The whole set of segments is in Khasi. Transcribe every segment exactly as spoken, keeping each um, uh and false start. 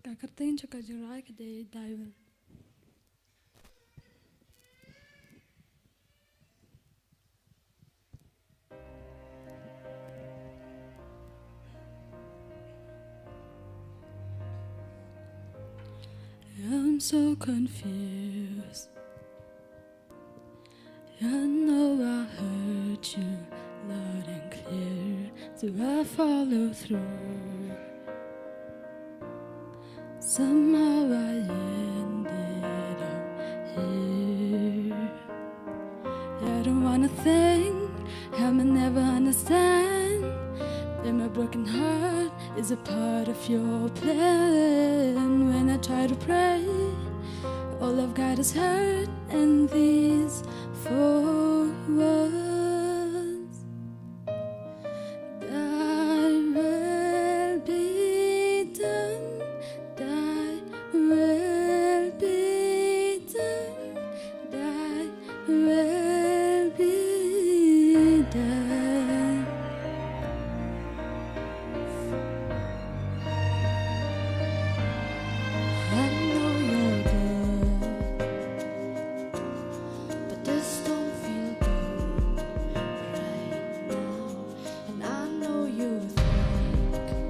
Ka kyrteng jong ka jingrwai ka dei Dai Will. I'm so confused. I know I heard you loud and clear, so I follow through. Somehow I ended up here. I don't wanna think, I may never understand. In my broken heart is a part of your plan. When I try to pray, all I've got is hurt and these four words. Thy will be done, thy will be done, thy will be done. I know you're good, but this don't feel good right now. And I know you think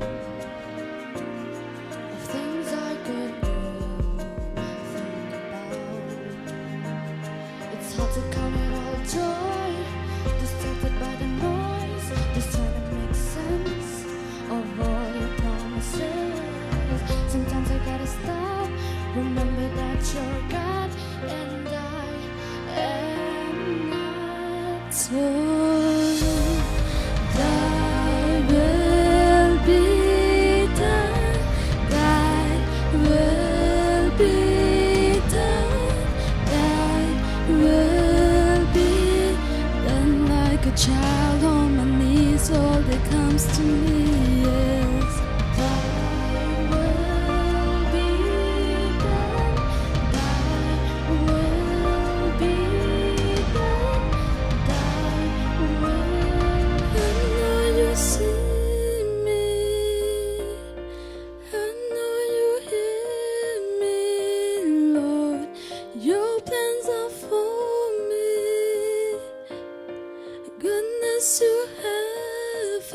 of things I could never think about. It's hard to count it all joy, distracted by the noise, just trying to make sense of all your promises. Sometimes I gotta stop, remember that you're God and I am not. So thy will be done, thy will be done, thy will be done. Like a child on my knees, all that comes to me is thy will be done, thy will be done, thy will. I know you see me, I know you hear me, Lord. Your plans are for me. Goodness you have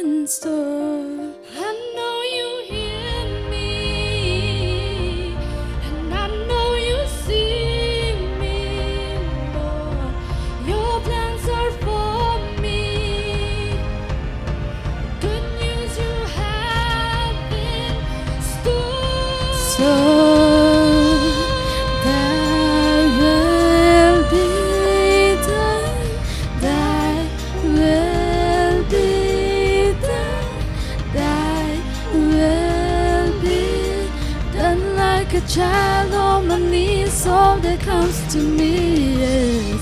in store. I know you hear me, and I know you see me, Lord. Your plans are for me. Good news you have in store. So thy will be done, thy will be done, thy will be done. Like a child on my knees, all that comes to me is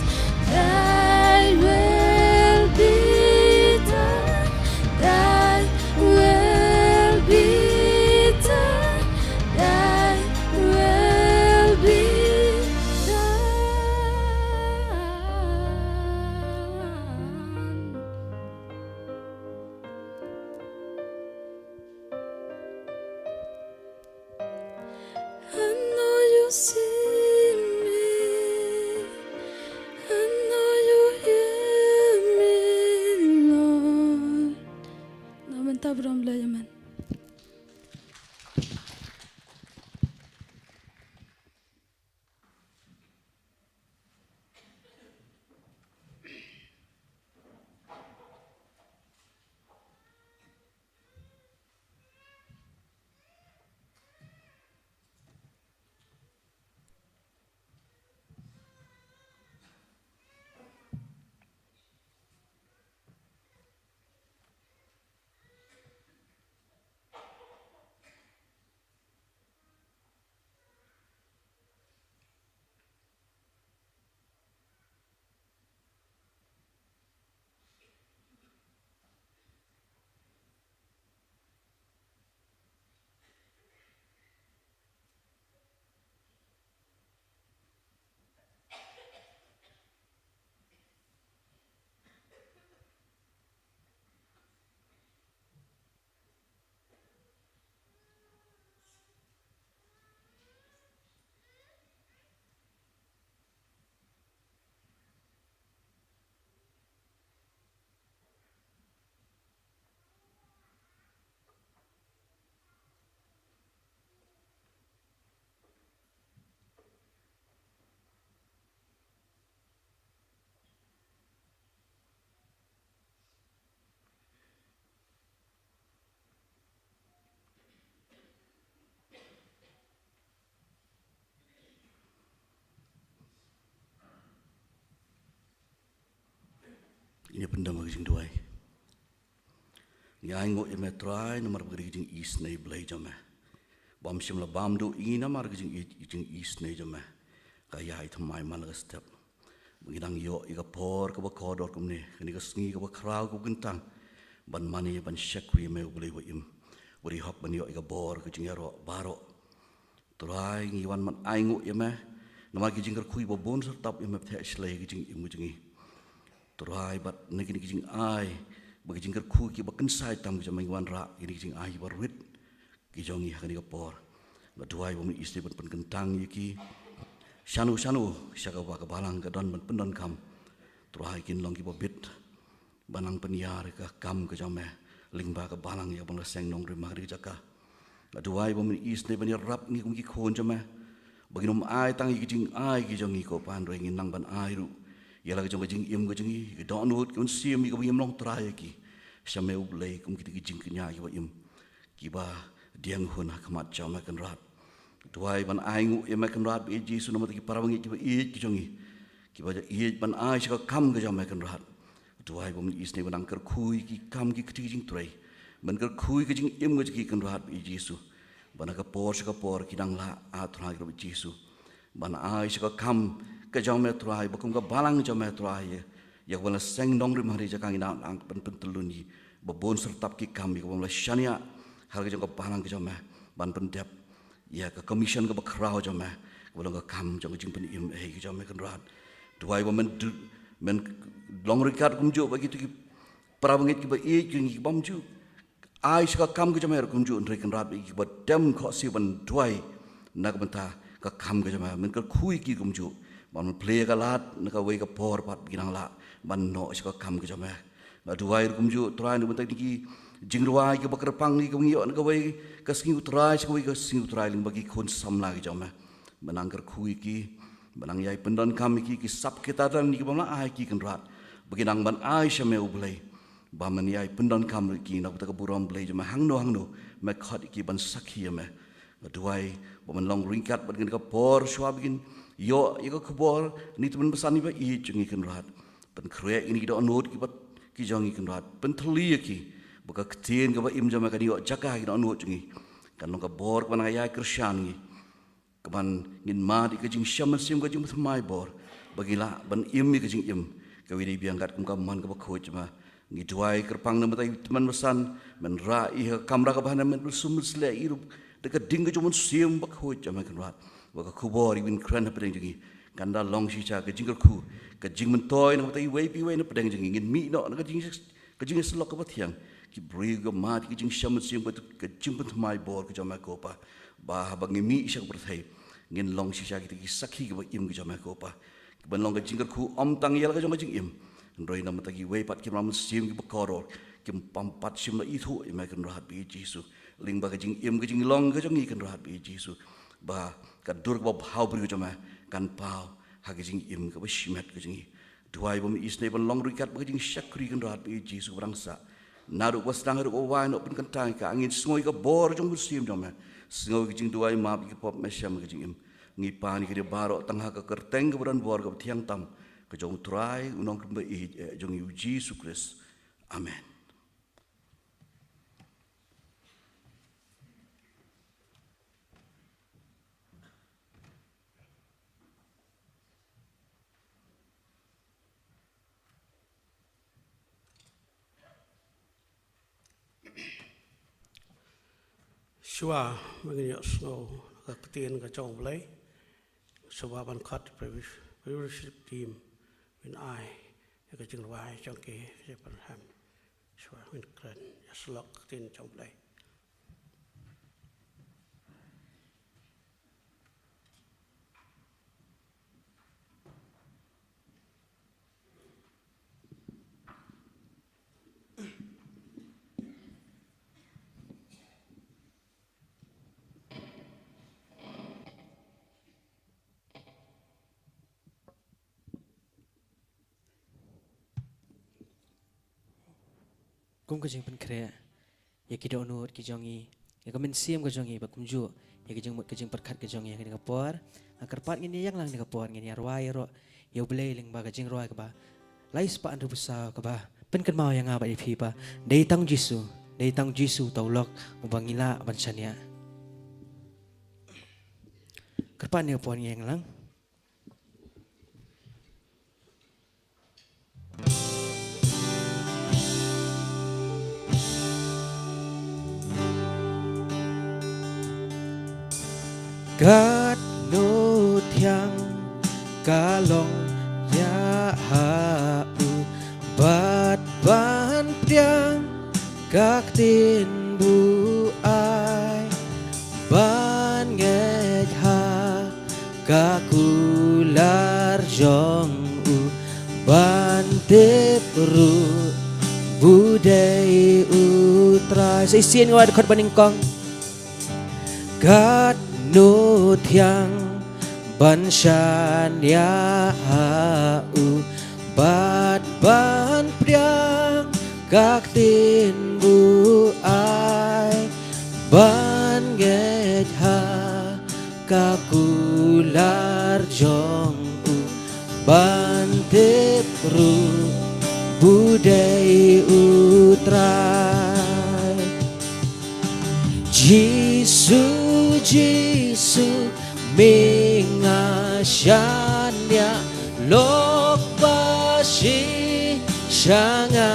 thy will be done, thy will be done, thy will be done. I know you see me. I know you hear me, Lord. Na mynta burom leh ïa men. Ngin pyndem ha ka jingduwai. Ngi ainguh ïa me Trai namar ba ka dei ka jingisynei Blei jong me. Bym shym la bam duh ïa ngi namar ka jing, jingisynei jong me. Ka ïai thymmai man la ka step. Ba ngi dang ïoh ïa ka por kaba kordor kumne, kane ka sngi kaba khraw kaba kyntang. Ban mane ban shakri ïa me U Blei ba im. Ba dei hok ban ïoh ïa ka bor ka jingïaroh baroh. Trai ngi wan ban ainguh ïa me. Namar ki jingkyrkhu ba bun syrtap ïa me pyntheh shlei ka jingim ka jong ngi. Trai bad na kine ki jingai ba ki jingkyrkhu kiba kynsai tam ka jong me ngi wanrah kine ki jingai ba rit ki jong ngi ha kane ka por. Nga duwai ba men isynei ban pynkyntang ïa ki shano shano sha kaba ka balang ka don ban pyndonkam. Trai kin long kiba bit ban nang pynïar ïa ka kam ka jong me lyngba ka balang ïa ka ban la seng nongrim ha ka jaka. Nga duwai ba men isynei ban ïarap ngi kum ki khun jong me. Ba ngin ym ai tang ïa ki jingai ki jong ngi ko Pa hynrei ngin nang ban ai ruh ïa la ka jong ka jingim ka jong ngi, ka dohnud, ka mynsiem ïa kaba ngim long trai ïa ki. Sha me U Blei kum kita ki jingkñia kiba im, kiba dieng hun ha khmat jong me Kynrad. Duwai ban ainguh ïa me Kynrad ba ïeit Jisu namar ki para bangeit kiba ïeit ki jong ngi, kiba ïeit ban ai sha ka kam ka jong me Kynrad. Duwai ba men isynei ban nang kyrkhu ïa ki kam ki kti jingtrei, ban kyrkhu ïa ka jingim ka jong ki Kynrad ba ïeit Jisu. Ban ha ka por sha ka por ki nang lah, ah Trai Kynrad ba ïeit Jisu, ban ai sha ka kam ka jong me Trai, ba kum ka balang jong me Trai, ïa kaba la seng nongrim ha ka jaka ngi nang ban pyntyllun ïa ba bun syrtap ki kam ïa kaba la shaniah ha ka jong ka balang ka jong me ban pyndep ïa ka commission kaba khraw jong me, kaba long ka kam jong ka jingpynim ei ka jong me Kynrad. Duwai ba men, men long ryngkat kumjuh bad kito ki para bangeit kiba ïeit ki bym ju ai sha ka kam ka jong me ruh kumjuh hynrei Kynrad ba ïeit kiba dem khohsiew ban duwai na ka bynta ka kam ka jong me, men kyrkhu ïa ki kumjuh ban plie ka lad na kawei ka por pat ba ki nang lah ban noh sha ka kam ka jong me. Nga duwai ruh kumjuh Trai na ka bynta kine ki jingrwai kiba kyrpang ïa kaba ngi ïoh na kawei ka sngi U Trai sha kawei ka sngi U Trai lyngba ki khun samla ki jong me. Men nang kyrkhu ïa ki, men nang ïai pyndonkam ïa ki, ki sap ki tadang ïa ki bym lah ai ki Kynrad ba ki nang ban ai sha me U Blei. Ba men ïai pyndonkam ruh ïa ki na ka bynta ka burom Blei jong me hangno hangno me khot ïa ki ban sakhi ïa me. Nga duwai ba men long ryngkat bad kane ka por shuwa ba kin ïoh ïa ka khubor na ki tymmen basan kiba ïeit jong ngi Kynrad. Pynkhreh ïa kine ki dohnud kiba ki jong ngi Kynrad. Pynthylli ïa ki ba ka ktien kaba im jong me kan ïoh jaka ha ki dohnud jong ngi. Kan long ka bor kaba nang ïai kyrshan ngi. Kaban ngin mad ïa ka jingshem mynsiem ka jingpynthymmai bor ba ngin lah ban im ïa ka jingim kaba dei biang kat kum ka mon kaba khuid jong me. Ngi duwai kyrpang na ka bynta ki tymmen basan, men rah ïa ka kamra kaba ha neh, men pynsleh ïa ruh da ka ding ka jong u Mynsiem Bakhuid jong me Kynrad. Ba ka khubor ïa kaba kren hapdeng jong ngi kan da long shisha ka jingkyrkhu, ka jingmyntoi na ka bynta iwei pa iwei na pdeng jong ngi. Ngin mih noh na ka jing ka jingïasyllok kaba thiang. Ki briew kiba mad ïa ka jingshem mynsiem, ka jingpynthymmai bor ka jong me ko Pa. Ba haba ngi mih sha ka pyrthei ngin long shisha kita ki sakhi kiba im ka jong me ko Pa. Kiban long ka jingkyrkhu ym tang ïa la ka jong ka jingim, hynrei na ka bynta kiwei pat ki mrad mynsiem kiba kordor kim pam pat shym la ithuh ïa me Kynrad ba ïeit Jisu. Lyngba ka jingim ka jinglong ka jong ngi Kynrad ba ïeit Jisu, ba ka dur kaba bhabriew jong me kan paw ha ka jingim kaba shimet ka jong ngi. Duwai ba men isynei ban long ryngkat bad ka jingshakri Kynrad ba ïeit Jisu ba dang sah. Naduh ba sdang haduh ba wai, noh pynkyntang ïa ka, ngin sngew ïa ka bor jong u Mynsiem jong me. Sngew ïa ka jingduwai map ïa ki pop, me shem ïa ka jingim. Ngi pan ïa kane baroh tang ha ka kyrteng kaba don bor kaba thiang tam ka jong u Trai u Nongrim ba ïeit, eh, jong ngi u Jisu Khrist. Amen. Shuwa ba ngin ïohsngew ka ktien ka jong U Blei, shuwa ban khot prayer worship team ban ai ïa ka jingrwai jong ki, ka jingpynrem. Shuwa ngin kren ïa ka ktien jong U Blei. Kum ka jingpynkhreh ïa ki dohnud ki jong ngi, ïa ka mynsiem ka jong ngi, bad kumjuh ïa ka jingmut ka jingpyrkhat ka jong ngi ha kane ka por. Nga kyrpad ngin ïa ïeng lang ha kane ka por, ngin ïa rwai ïaroh ïa U Blei lyngba ka jingrwai kaba Lai spah hynriewphew saw kaba pynkynmaw ïa nga bad ïa phi ba dei tang Jisu, dei tang Jisu uta u lok uba ngi lah ban shaniah. Kyrpad ïa phi ïeng lang. Katno thiang ka long ïa ha u, bad ban pdiang ka ktien buaid, ban ngeit ha ka kular jong u, ban tip ruh ba u dei u Trai. Sa shisien nga wad khot banyngkong. Katno thiang ban shaniah ha u, bad ban pdiang ka ktien buaid, ban ngeit ha ka kular jong u, ban tip ruh ba u dei u Trai. Jisu, Jisu, me nga shaniah, lok ba shisha nga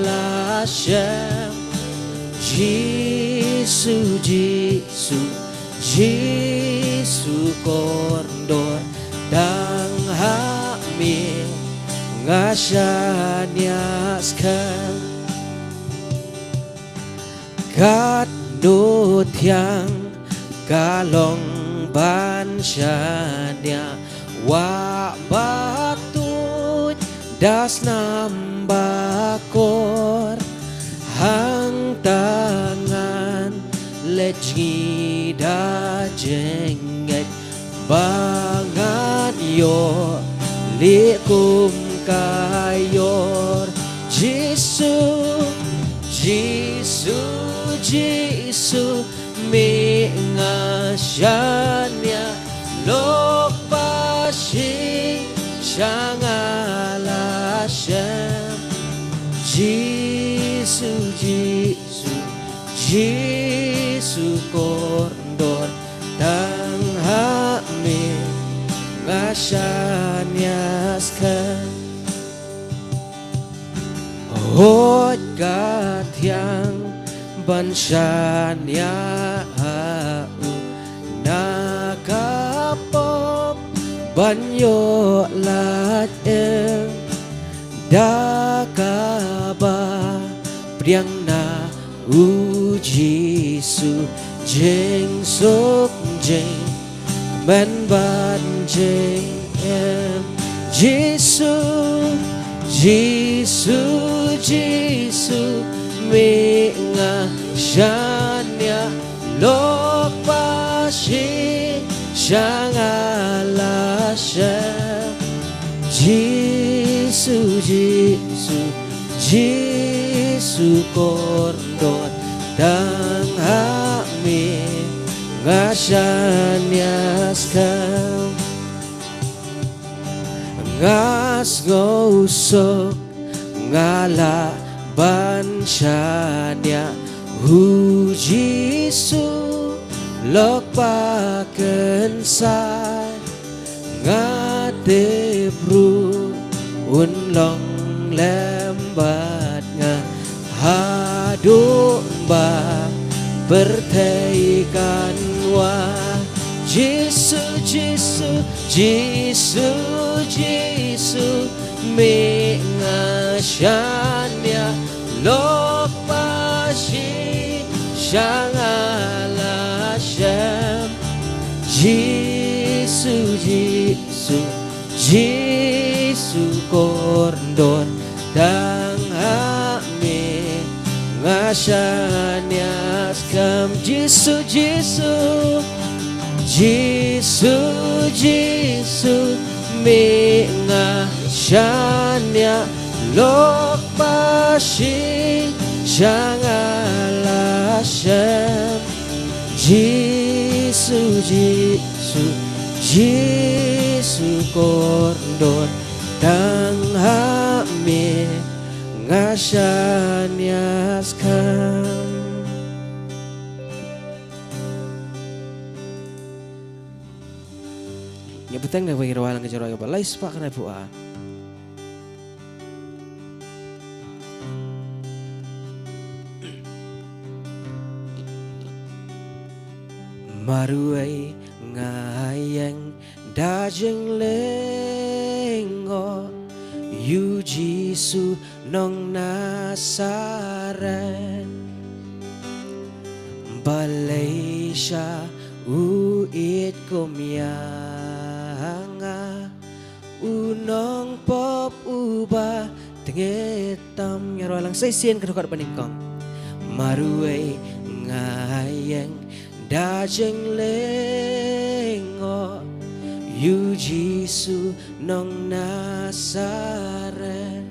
la shem. Jisu, Jisu, Jisu kordor, tang ha me nga shaniah skhem. Katno thiang ka long ban shaniah, wah ba tuid da snam ba kor, hangta ngan leit jngi da jingngeit, ba ngan ïoh lieh kum ka ïor. Jisu, Jisu, Jisu, me nga shaniah, lok ba shisha nga la shem. Jisu, Jisu, Jisu kordor, tang ha me nga shaniah skhem. Hooid ka thiang ban shaniah ha u, na ka pop ban ïoh lait im, da kaba pdiang na u Jisu, jingsuk jingkmen bad jingim. Jisu, Jisu, Jisu, me nga shaniah, lok ba shisha nga la shem. Jisu, Jisu, Jisu kordor, tang ha me nga shaniah skhem. Nga sngewsuk nga lah ban shaniah u Jisu, lok ba kynsai. Nga tip ruh un long lem bad nga haduh ba pyrthei kan wai. Jisu, Jisu, Jisu, Jisu, me nga shaniah, lok ba shisha nga la shem. Jisu, Jisu, Jisu kordor, tang ha me nga shaniah skhem. Jisu, Jisu, Jisu, Jisu, me nga shaniah, lok ba shisha nga la shem. Jisu, Jisu, Jisu kordor, tang ha Nga shaniah skhem. Ngi bteng na ba ngi rwai lang ka jingrwai kaba lai spah kane pua. Marwei nga ïeng da jinglyngngoh ïa u Jisu nong Nasaret. Balei sha u ïeit kum ïa nga, u nongpop uba tnget tam. Ngi rwai lang sa shisien ka dkhot banyngkong. Marwei nga ïeng da jinglyngngoh ïa u Jisu nong Nasaret.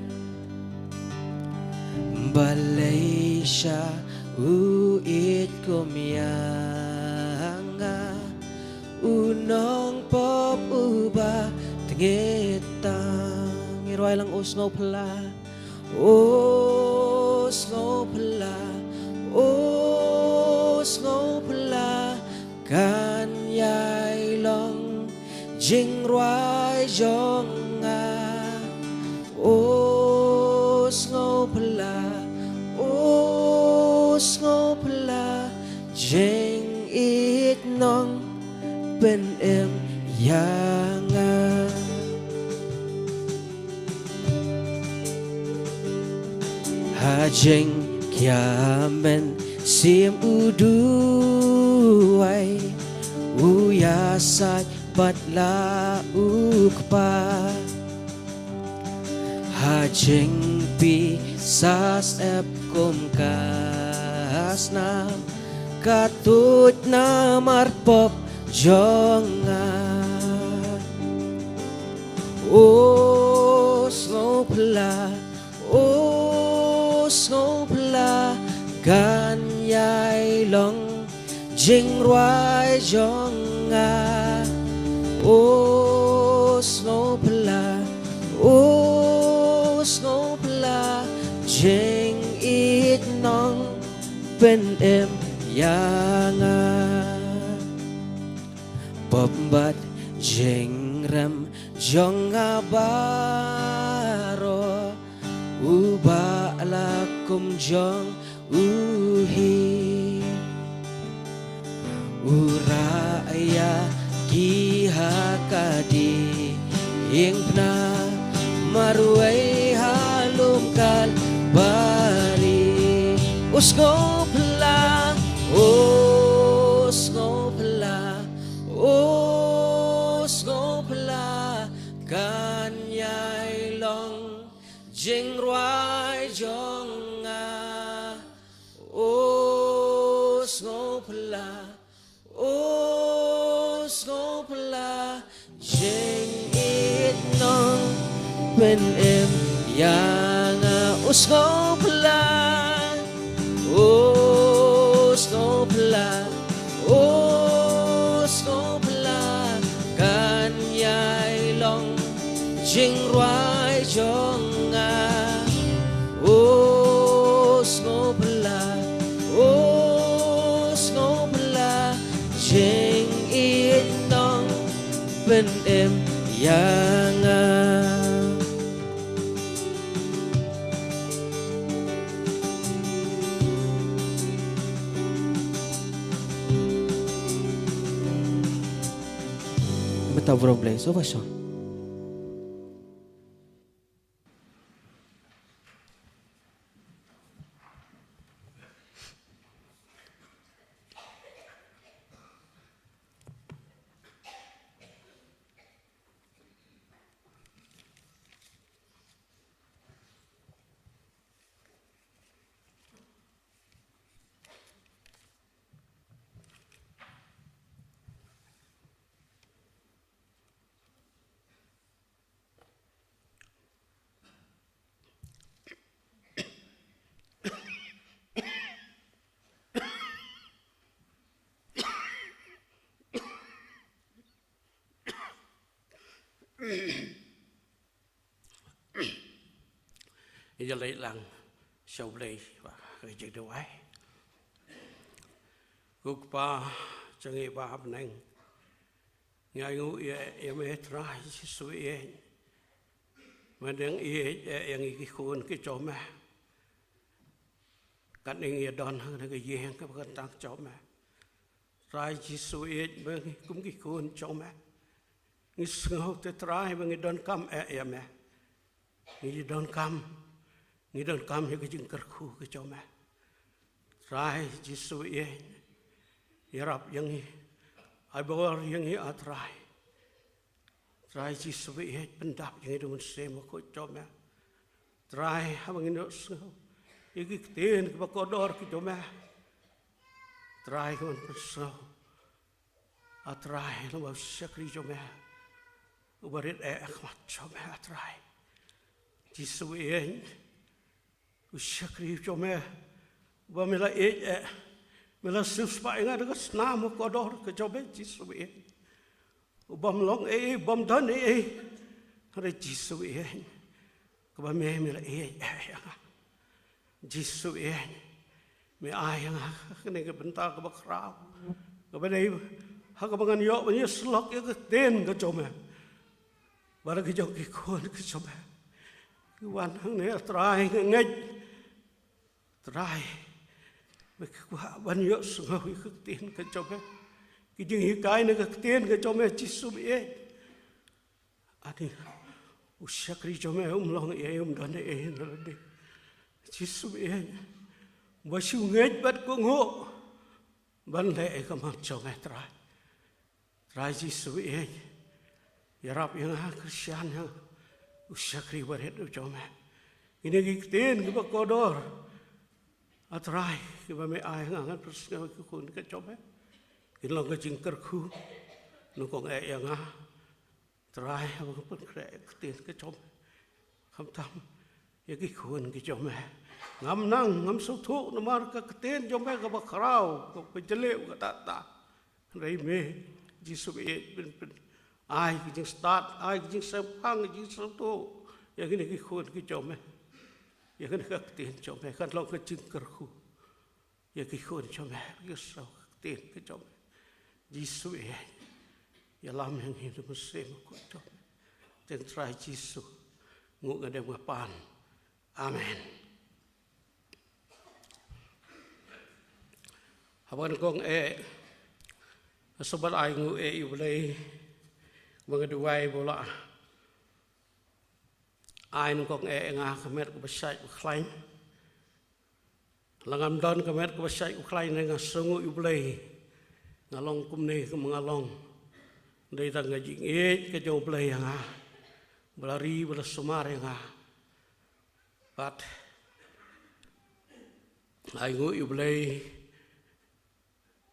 Balei sha u ïeit kum ïa nga, u nongpop uba tnget tam. Ngi rwai lang. O sngewphylla, o sngewphylla, o sngewphylla, kan ïai long jingrwai jong nga. O sngewphylla, o sngewphylla, jingïeit nongpynim ïa nga. Ha jingkhia mynsiem u duwai, u ïasaid bad la u kpa. Ha jingpynsah syep kum ka snam, ka tuid namar pop jong nga. O sngewphylla, o sngewphylla, kan ïai long jingrwai jong nga. O sngewphylla, o sngewphylla, jingïeit nongpynim ïa nga. Pop bad jingrem jong nga baroh, u bah la kum jong u hi. U rah ïa ki ha ka diengphna, marwei ha lum Kalbari. O sngewphylla, o sngewphylla, o sngewphylla, kan ïai long jingrwai jong nga. O sngewphylla, o sngewphylla, jingïeit nongpynim ïa nga. O sngewphylla, o sngewphylla, o sngewphylla, kan ïai long jingrwai jong nga. O sngewphylla, o sngewphylla, jingïeit nongpynim ïa nga. Mynta u burom Blei, so ba shong. Ïa leit lang sha U Blei ba ka jingduwai. Ko Kpa jong ngi ba ha bneng, ngi ainguh ïa, ïa me Trai Jisu ïeit. Me dang ïeit ïa, ïa ngi ki khun ki jong me. Katne ngi ïa don ha kane ka ïing kaba kyrteng jong me. Trai Jisu ïeit, ba ngi kum ki khun jong me, ngi sngew te Trai ba ngi donkam eh ïa me. Ngi donkam, ngi donkam ïa ka jingkyrkhu ka jong me. Trai Jisu ïeit, ïarap ïa ngi, ai bor ïa ngi A Trai. Trai Jisu ïeit, pyndap ïa ngi da u Mynsiem Bakhuid jong me. Trai haba ngin ïohsngew ïa ki ktien kiba kordor ki jong me, Trai, ngan pynsngew, A Trai, long ba u shakri jong me uba rit eh ha khmat jong me, A Trai. Jisu ïeit, u shakri jong me uba me la ïeit eh, me la siewspah ïa nga da ka snam kaba kordor ka jong me, Jisu ïeit. Ubym long ei ei, ubym don ei ei, hynrei Jisu ïeit, kaba me, me la ïeit eh ïa nga. Jisu ïeit, me ai ïa nga ha kane ka bynta kaba khraw, kaba dei ha kaba ngan ïoh ban ïasyllok ïa ka ktien ka jong me bad ki jong ki khun ki jong me ki wan hangne, A Trai. Nga ngeit, Trai, ba ki kwah ban ïohsngew ïa ka ktien ka jong me, ki jinghikai na ka ktien ka jong me, Jisu ïeit. Ani, u shakri jong me um long ei ei, um don ei ei na lade, Jisu ïeit. Ba shu ngeit bad kohnguh ban leh ïa ka mon jong me, Trai. Trai Jisu ïeit, ïarap ïa nga, kyrshan ïa nga, u shakri barit u jong me. Kine ki ktien kiba kordor, A Trai, kiba me ai ha nga, ngan pynsngew ïa ki khun ki jong me, kin long ka jingkyrkhu nyngkong eh ïa nga, Trai, haba nga pynkhreh ïa ki ktien ki jong me, khamtam ïa ki khun ki jong me. Ngam nang, ngam sngewthuh namar ka ktien jong me kaba khraw, kaba jylliew katta katta. Hynrei me, Jisu ïeit, pyn, pyn, ai ka jingstad, ai ka jingsngewthuh, ai ka jingsngewthuh ïa kine ki khun ki jong me, ïa kane ka ktien jong me kan long ka jingkyrkhu ïa ki khun jong me, ïa ka ktien ka jong me. Jisu ïeit, ïalam ïa ngi da u Mynsiem Bakhuid jong me. Te Trai Jisu, nguh nga dem nga pan. Amen. Haba nyngkong eh, sngewbha ai nguh ïa U Blei ba nga duwai ba u la ai nyngkong eh ïa nga ka met kaba shait ba khlaiñ. La ngam don ka met kaba shait ba khlaiñ, nga sngewnguh ïa U Blei, nga long kumne kumba nga long, dei tang ka jingïeit ka jong U Blei ïa nga, ba la ri, ba la sumar ïa nga. Bad ainguh ïa U Blei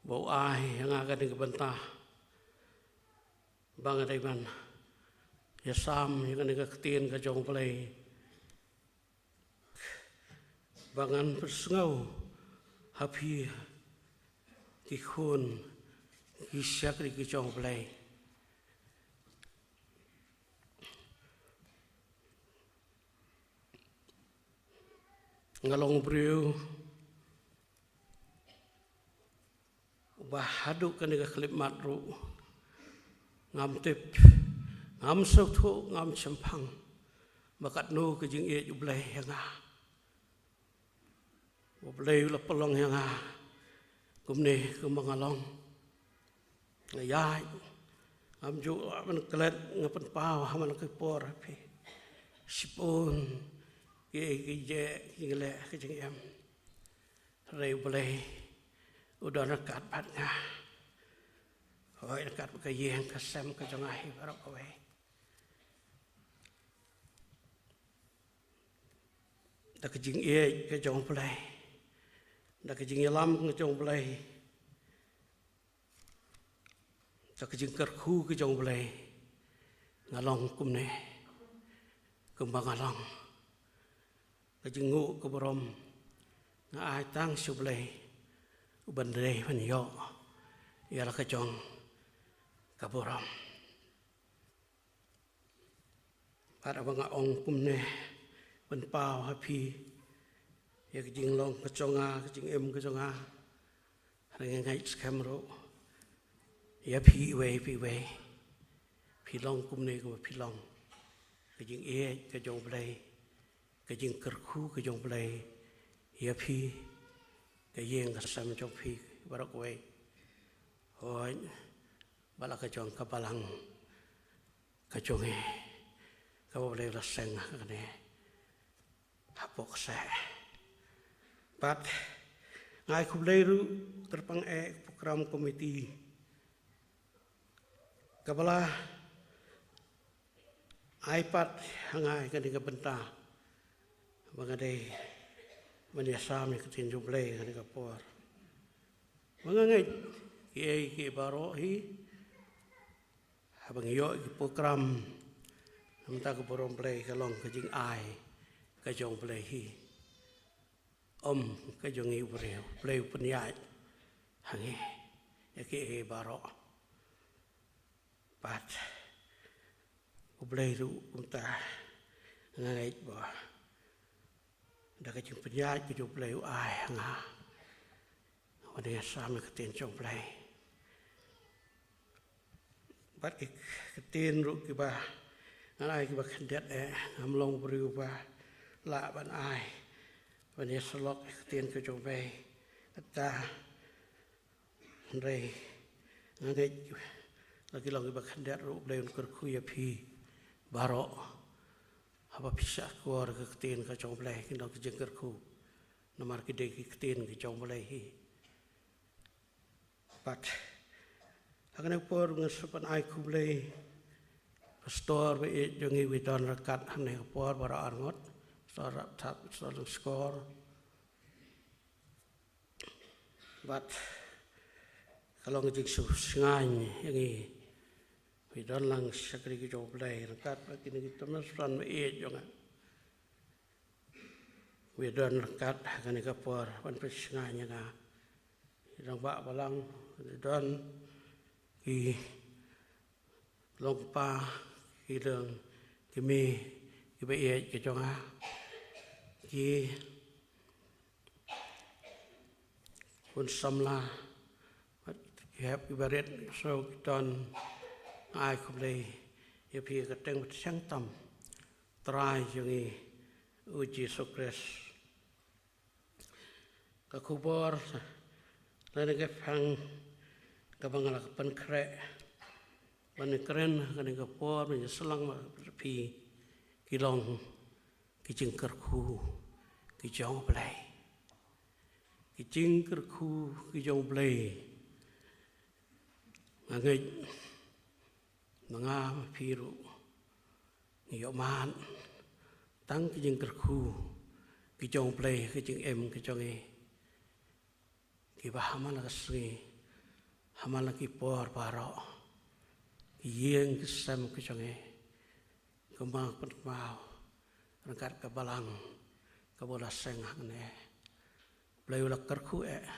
ba u ai ïa nga kane ka bynta ba nga dei ban ïasam ïa kane ka ktien ka jong U Blei, ba ngan pynsngew ha phi ki khun ki shakri ki jong U Blei. Nga long u briew uba haduh kane ka khyllipmat ruh ngam tip, ngam sngewthuh, ngam shemphang ba katno ka jingïeit U Blei ïa nga. U Blei u la pynlong ïa nga kumne kumba nga long. Nga ïaid, ngam ju lah ban klet, nga pynpaw ha man la ki por ha phi, shibun ki, ki jingeh, ki jingleh, ki jingem. Hynrei U Blei u don ryngkat bad nga. Hooid, ryngkat bad ka ïing ka sem ka jong nga hi baroh kawei. Da ka jingïeit ka jong U Blei, da ka jingïalam ka jong U Blei, da ka jingkyrkhu ka jong U Blei, nga long kumne kumba nga long. Ka jingnguh ka burom nga ai tang sha U Blei, uban dei ban ïoh ïa la ka jong ka burom. Bad haba nga ong kumne, pynpaw ha phi ïa ka jinglong ka jong nga, ka jingim ka jong nga. Nga ngeit skhem ruh ïa phi iwei pa iwei. Phi long kumne kumba phi long. Ka jingïeit ka jong U Blei, ka jingkyrkhu ka jong U Blei ïa phi, ka ïing ka sem jong phi baroh kawei. Hooid, ba la ka jong ka balang ka jong ngi, kaba U Blei u la seng ha kane hapoh ka seh. Bad nga ai khublei ruh kyrpang eh program committee kaba la ai pat ha nga ïa kane ka bynta ba nga dei ban ïasam ïa ka ktien jong U Blei ha kane ka por. Ba nga ngeit kiei kiei baroh hi, haba ngi ïoh ïa ki program na ka bynta ka burom U Blei, ka long ka jingai ka jong U Blei hi. Ym ka jong ngi u briew. U Blei u pynïaid ha ngi ïa kiei kiei baroh. Bad U Blei ruh kumta, nga ngeit ba da ka jingpynïaid ka jong U Blei u ai ha nga ban ïasam ïa ka ktien jong U Blei. Bad ki ktien ruh kiba ngan ai kiba khyndiat eh, ngam long u briew ba lah ban ai, ban ïasyllok ïa ka ktien ka jong U Blei. Kata hynrei nga ngeit la ki long kiba khyndiat ruh, U Blei un kyrkhu ïa phi baroh. Haba phi shah akor ka ktien ka jong U Blei, kin long ki jingkyrkhu, namar ki dei ki ktien ki jong U Blei hi. Bad ha kane ka por nga sngewbha ban ai khublei pastor ba ïeit jong ngi, uba don ryngkat ha kane ka por, baroh arngut, Pastor Rapthap, Pastor Lyngskor. Bad ka long ka jingsngewsngaiñ ïa ngi ba i don lang shakri ki jong U Blei ryngkat bad kine ki tymmen sohran ba ïeit jong nga, ba i don ryngkat ha kane ka por ban pynsngaiñ ïa nga. I rangbah balang, i don ki long kpa, ki long kmie kiba ïeit ki jong nga, ki khun samla, ki hep kiba rit, so ki don. Nga ai khublei ïa phi ha ka kyrteng ba thiang tam U Trai jong ngi U Jisu Khrist. Ka khubor lane ka phang kaba nga la pynkhreh ban kren ha kane ka por ban ïaslang bad phi, ki long ki jingkyrkhu ki jong U Blei. Ki jingkyrkhu ki jong U Blei. Nga ngeit ma nga ma phi ruh ngi ïohmad tang ki jingkyrkhu ki jong U Blei ha ka jingim ka jong ngi, kiba ha man la ka sngi, ha man la ki por baroh, ki ïing ki sem ki jong ngi, kumba nga pynkynmaw, ryngkat ka balang kaba u la seng hangne. U Blei u la kyrkhu eh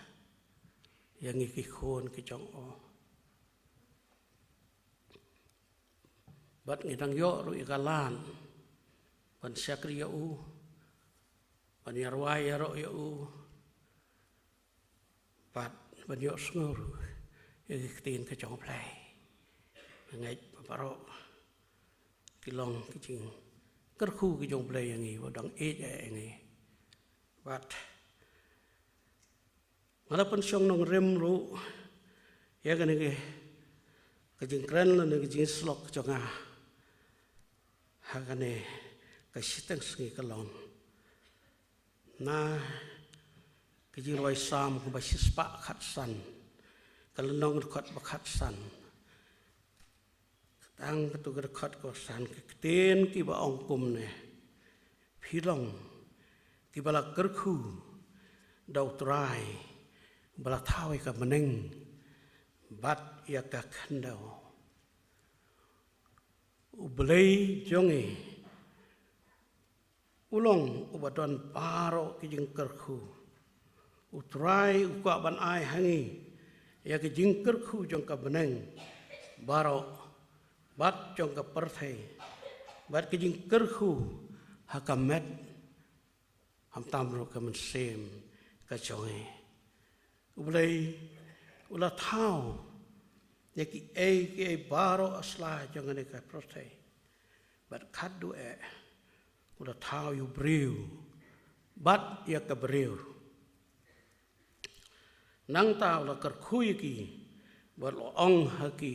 ïa ngi ki khun ki jong u. Bad ngi dang ïoh ruh ïa ka lad ban shakri ïa u, ban ïarwai ïaroh ïa u, bad ban ïohsngew ruh ïa ki ktien ka jong U Blei. Nga ngeit ba baroh ki long ki jingkyrkhu ki jong U Blei ïa ngi, ba dang ïeit eh ïa ngi. Bad nga la pynshong nongrim ruh ïa kane ka jingkren lane ka jingïasyllok jong nga ha kane ka shiteng sngi, ka long na ka Jingrwai Salm kaba shispah khatsan, ka lynnong dkhot ba khatsan. Tang katu ka dkhot kaba san, ka ktien kiba ong kumne: Phi long kiba la kyrkhu da U Trai, ba la thaw ïa ka bneng bad ïa ka khyndew. U Blei jong ngi u long uba don baroh ki jingkyrkhu. U Trai u kwah ban ai ha ngi ïa ki jingkyrkhu jong ka bneng baroh, bad jong ka pyrthei, bad ki jingkyrkhu ha ka met Khamtam ruh ka mynsiem ka jong ngi. U Blei u la thaw ïa kiei kiei baroh ha sla jong kane ka pyrthei. Bad khadduh eh u la thaw ïa u briew bad ïa ka briew. Nangta u la kyrkhu ïa ki bad u la ong ha ki,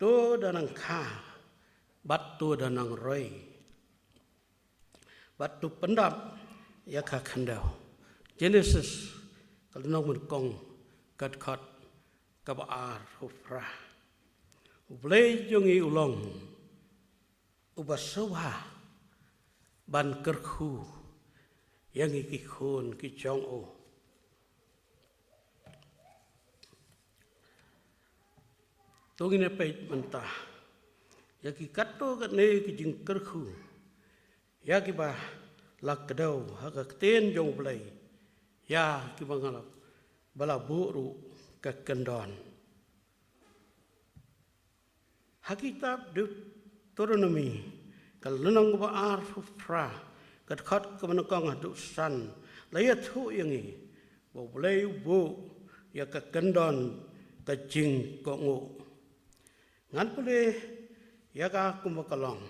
to da nang kha bad to da nang roi bad to pyndap ïa ka khyndew. Jenesis ka lynnong nyngkong, ka dkhot kaba arphew phra. U Blei jong ngi u long uba sngewbha ban kyrkhu ïa ngi ki khun ki jong u. To ngin ïa peit mynta ïa ki katto katne ki jingkyrkhu ïa kiba la kdew ha ka ktien jong U Blei, ïa kiba nga la, ba la buh ruh ka kyndon. Ha kitab Deuteronomi ka lynnong kaba arphew phra, ka dkhot kaba nyngkong haduh san, la ïathuh ïa ngi ba U Blei u buh ïa ka kyndon ka jingkohnguh. Ngan pule ïa ka kumba ka long.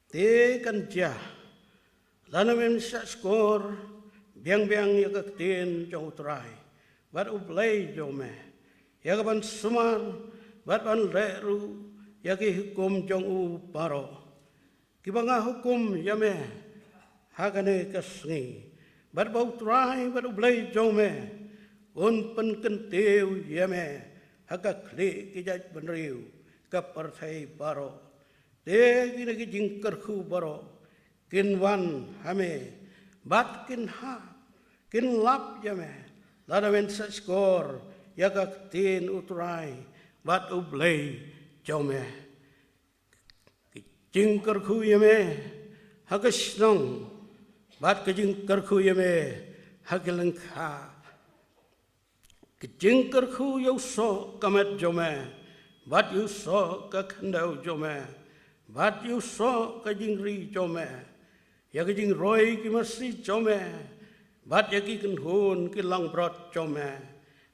Te kan jia, lada mem shahshkor biang biang ïa ka ktien jong U Trai bad U Blei jong me, ïa ka ban sumar bad ban leh ruh ïa ki hukum jong u baroh kiba nga hukum ïa me ha kane ka sngi, bad ba U Trai bad U Blei jong me un pynkyntiew ïa me ha ka khlieh ki jaitbynriew ka pyrthei baroh. Te kine ki jingkyrkhu baroh kin wan ha me bad kin ha, kin lap ïa me, lada men shahshkor ïa ka ktien U Trai bad U Blei jong me. Ki jingkyrkhu ïa me ha ka shnong bad ki jingkyrkhu ïa me ha ki lyngkha. Ki jingkyrkhu ïa u soh ka met jong me bad ïa u soh ka khyndew jong me bad ïa u soh ka jingri jong me, ïa ki jingroi ki masi jong me bad ïa ki kynhun ki langbrot jong me.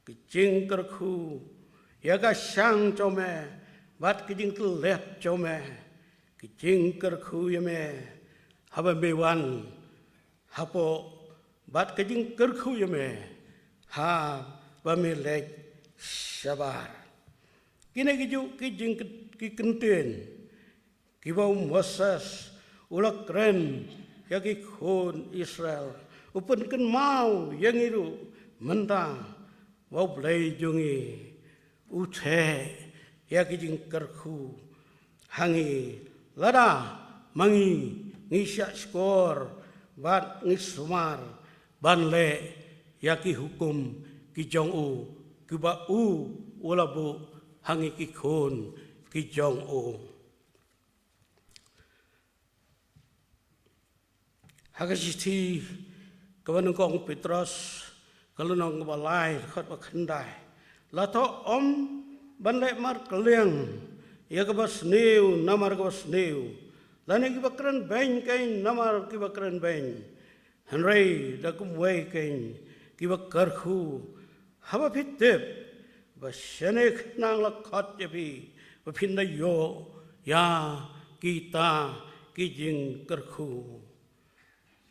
Ki jingkyrkhu ïa ka shang jong me bad ki jingtylliat jong me. Ki jingkyrkhu ïa me haba me wan hapoh bad ki jingkyrkhu ïa me haba me leit shabar. Kine ki juh ki jing, ki kyntien kiba u Moses u la kren ïa ki khun Israel. U pynkynmaw ïa ngi ruh mynta ba U Blei jong ngi u theh ïa ki jingkyrkhu ha ngi lada ma ngi ngi shahshkor bad ngi sumar ban leh ïa ki hukum ki jong u kiba u u la buh ha ngi ki khun ki jong u. Ha ka shithi kaba nyngkong Petros ka lynnong kaba lai, dkhot ba khyndai, la thoh ym ban leh markylliang ïa kaba sniew namar kaba sniew, lane kiba kren beiñ keiñ namar kiba kren beiñ. Hynrei da kumwei keiñ kiba kyrkhu, haba phi tip ba shane khnang la khot ïa phi ba phin da ïoh ïa kita ki jingkyrkhu.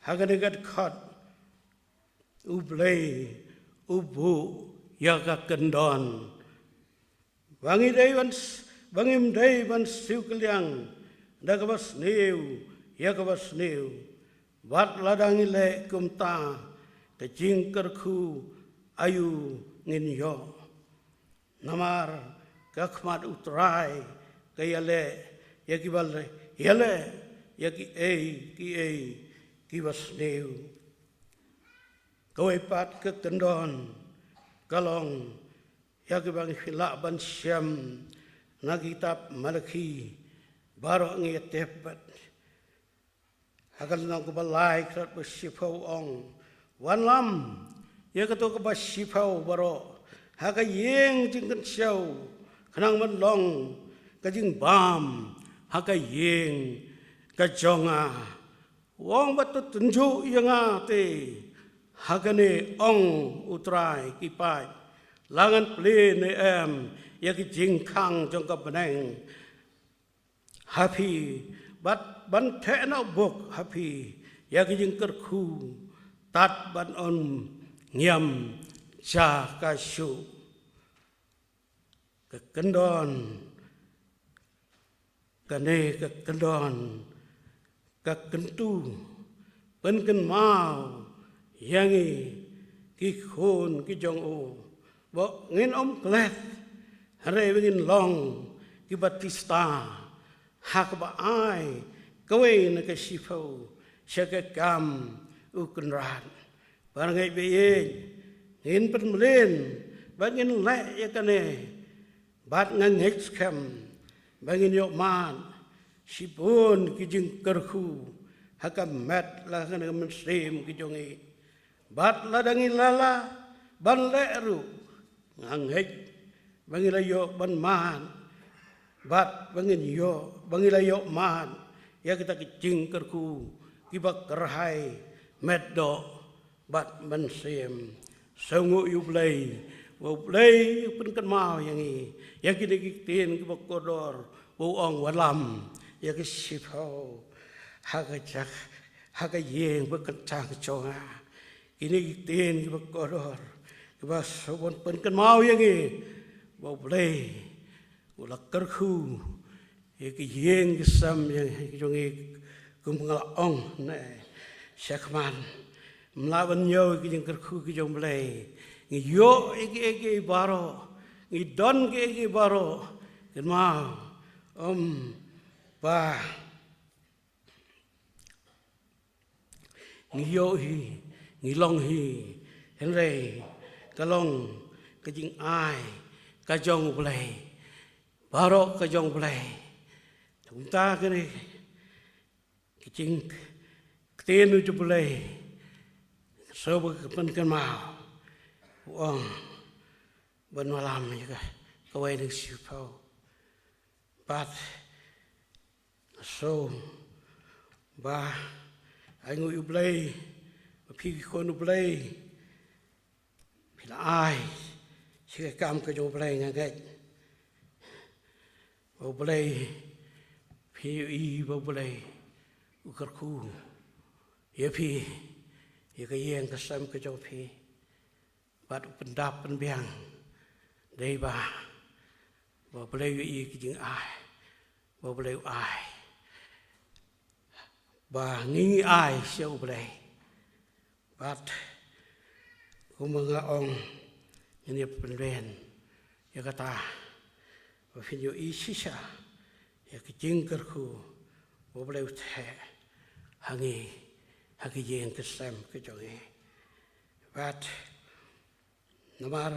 Ha kane ka dkhot U Blei u buh ïa ka kyndon ba ngi dei ban s-, ba ngim dei ban siew kylliang da kaba sniew ïa kaba sniew. Bad lada ngi leh kumta, ka jingkyrkhu aïu ngin ïoh? Namar ka khmat U Trai ka ïaleh ïa kiba leh, ïaleh ïa kiei kiei kiba sniew. Kawei pat ka kyndon ka long ïa kiba ngi lah ban shem na kitab Malakhi, baroh ngi ïa tip pat. Ha ka lynnong kaba lai, dkhot ba shiphew ong, wanlam ïa kato kaba shiphew baroh ha ka ïing jingkynshew, khnang ban long ka jingbam ha ka ïing ka jong nga. U ong, bad to tynjuh ïa nga te. Ha kane ong U Trai ki paid, la ngan plie ne em ïa ki jingkhang jong ka bneng ha phi, bad ban theh noh bok ha phi ïa ki jingkyrkhu, tad ban ym ngiam ja ka shuh. Ka kyndon, kane ka kyndon, ka kyntu pynkynmaw ïa ngi ki khun ki jong u, ba ngin ym klet, hynrei ba ngin long ki batista ha kaba ai kawei na ka shiphew sha ka kam u Kynrad. Ba ngeit ba ïeit ngin pynmlien ba ngin leh ïa kane. Bad nga ngeit skhem ba ngin ïoh mad shibun ki jingkyrkhu ha ka met la ha ka mynsiem ki jong ngi. Bad lada ngi la lah ban leh ruh, nga ngeit ba ngi la ïoh ban mad, bad ba ngin ïoh, ba ngi la ïoh mad ïa kita ki jingkyrkhu kiba kyrhai met doh bad mynsiem. Sngewnguh ïa U Blei, ba U Blei u pynkynmaw ïa ngi ïa kine ki ktien kiba kordor, ba u ong, wallam ïa ka shiphew ha ka jak, ha ka ïing ba kynthang jong nga. Kine ki ktien kiba kordor kiba sngewbha pynkynmaw ïa ngi ba U Blei u la kyrkhu ïa ki ïing ki sem ïa ki jong ngi, kum nga la ong ne shakhmat. Ym lah ban ñiew ïa ki jingkyrkhu ki jong U Blei. Ngi ïoh ïa kiei kiei baroh, ngi don kiei kiei baroh, kynmaw, ym ba ngi ïoh hi, ngi long hi, hynrei ka long ka jingai ka jong U Blei. Baroh ka jong U Blei. Te kumta kane ka jingktien u jong U Blei, sngewbha pynkynmaw, u ong, ban wallam ïa ka, kawei na ka shiphew. Bad sngewbha ai nguh ïa U Blei ba phi ki khun U Blei phi la ai sha ka kam ka jong U Blei. Nga ngeit ba U Blei, phi ïohi ba U Blei u kyrkhu ïa phi, ïa ka ïing ka sem ka jong phi. Bad u pyndap pynbiang dei ba, ba U Blei u ïohi ki jingai ba U Blei u ai, ba ngi ngi ai sha U Blei. Bad kumba nga ong, ngin ïa pynbeit ïa kata ba phin ïohi shisha ïa ki jingkyrkhu ba U Blei u theh ha ngi, ha ki ïing ki sem ki jong ngi. Bad namar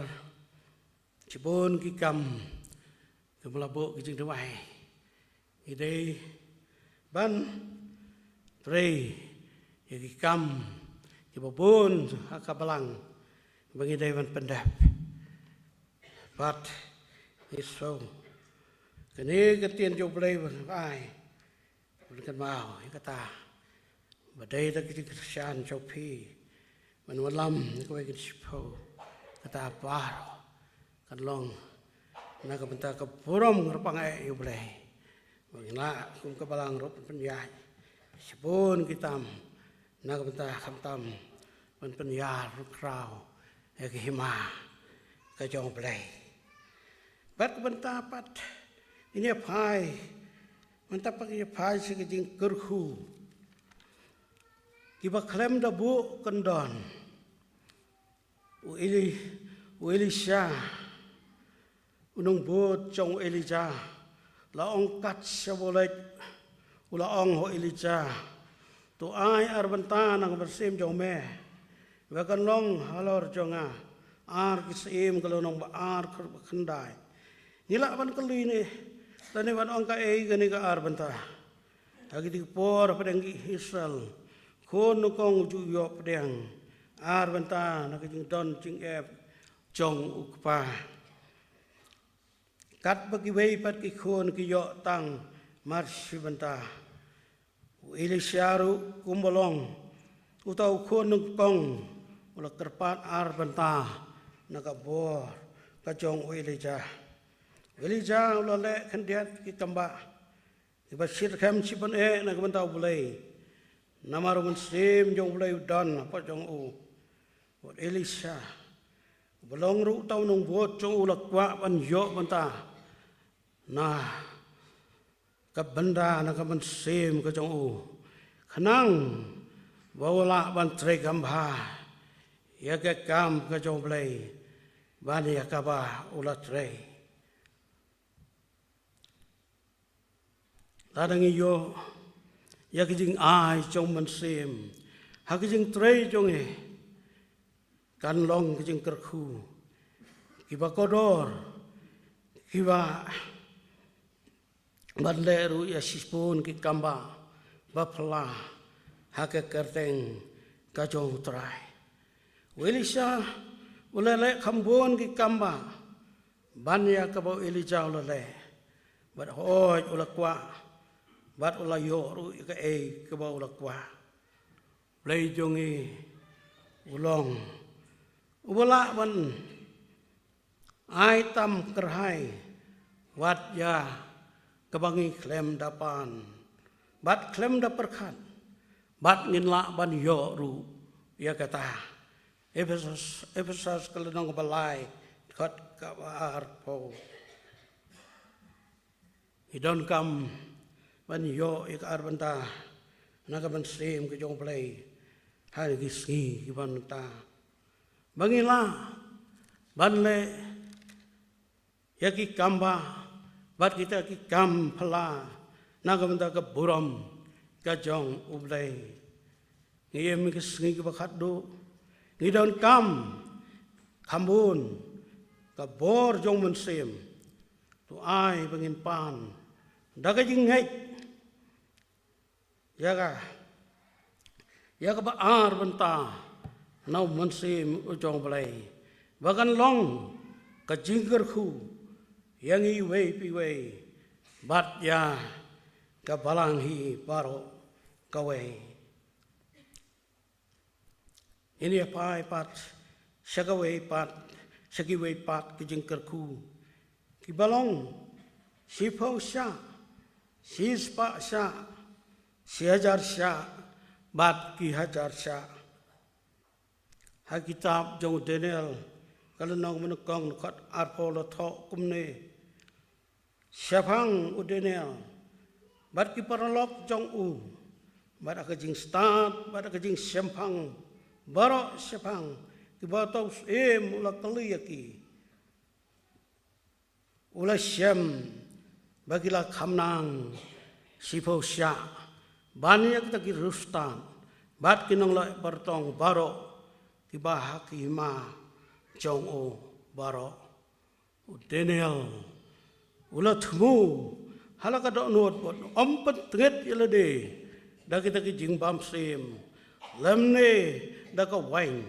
shibun ki kam kiba la buh ki jingduwai, ngi dei ban trei ïa ki kam kiba bun ha ka balang ba ngi dei ban pyndep. Bad ngi sngew kane ka ktien jong U Blei ba ngi ai, ban kynmaw ïa kata ba dei da ki jingkyrshan jong phi ban wallam ïa kawei ka shiphew. Kata baroh kan long na ka bynta ka burom kyrpang eh ïa U Blei. Ba ngin lah kum ka balang ruh ban pynïaid shibun ki tam na ka bynta, khamtam ban pynïar ruh khraw ïa ka hima ka jong U Blei. Bad ka bynta pat ngin ïa phai, bynta pat ngin ïa phai sha ka jingkyrkhu kiba khlem da buh kyndon. U Eli, u Elisha, u nongbud jong u Elijah, la ong kat shaba u leit, u la ong ha u Elijah, to ai ar bynta na ka mynsiem jong me ba kan long halor jong nga ar ki syiem ka lynnong ba ar khyrdop ba khyndai. Ngi lah ban kylli ne, lane ban ong kaei kane ka ar bynta? Ha kiti ki por hapdeng ki Israel, khun nyngkong u ju ïoh pdiang ar bynta na ka jingdon jingep jong u kpa. Katba kiwei pat ki khun ki ïoh tang mar shi bynta. U Elisha ruh kumba long uta u khun nyngkong u la kyrpad ar bynta na ka bor ka jong u Elijah. U Elijah u la leh khyndiat ki kambah kiba shyrkhei shibun eh na ka bynta U Blei. Namar u Mynsiem jong U Blei u don hapoh jong u. Bad Elisha uba long ruh uta u nongbud jong u la kwah ban ïoh bynta na ka bynta na ka mynsiem ka jong u, khnang ba u lah ban trei kham bha ïa ka kam ka jong U Blei ban ïa kaba u la trei. Lada ngi ïoh ïa ka jingai jong u Mynsiem ha ka jingtrei jong ngi, kan long ka jingkyrkhu kiba kordor, kiba ban leh ruh ïa shibun ki kambah ba phylla ha ka kyrteng ka jong U Trai. U Elisha u la leh kham bun ki kambah ban ïa kaba u Elijah u la leh. Bad hooid u la kwah bad u la ïoh ruh ïa kaei kaba u la kwah. Blei jong ngi u long uba lah ban ai tam kyrhai wat ïa kaba ngi khlem da pan bad khlem da pyrkhat, bad ngin lah ban ïoh ruh ïa kata. Ephesus, Ephesus ka lynnong ba lai, dkhot kaba arphew. Ngi donkam ban ïoh ïa ka ar bynta na ka mynsiem ka jong U Blei ha ki sngi kiba mynta, ba ngin lah ban leh ïa ki kambah bad kita ki kam phylla na ka bynta ka burom ka jong U Blei. Ngi im ha ki sngi kiba khatduh, ngi donkam kham bun ka bor jong u Mynsiem. To ai ba ngin pan da ka jingngeit ïa ka, ïa kaba ar bynta na u Mynsiem u jong U Blei, ba kan long ka jingkyrkhu ïa ngi iwei pa iwei bad ïa ka balang hi baroh kawei. Ngin ïa phai pat sha kawei pat, sha kiwei pat ki jingkyrkhu kiba long shiphew shah, shispah shah, shihajar shah bad ki hajar shah. Ha kitab jong u Daniel ka lynnong ba nyngkong, dkhot arphew la thoh kumne: Shaphang u Daniel bad ki paralok jong u, bad ha ka jingstad bad ha ka jingshemphang baroh shaphang kiba uta u syiem u la kylli ïa ki, u la shem ba ki la kham nang shiphew shah ban ïa kita ki riewstad bad ki nongleh bartong baroh kiba ha ki hima jong u baroh. U Daniel u la thmu ha la ka dohnud bad um pyntngit ïa lade da kita ki jingbymshym lymne da ka waiñ.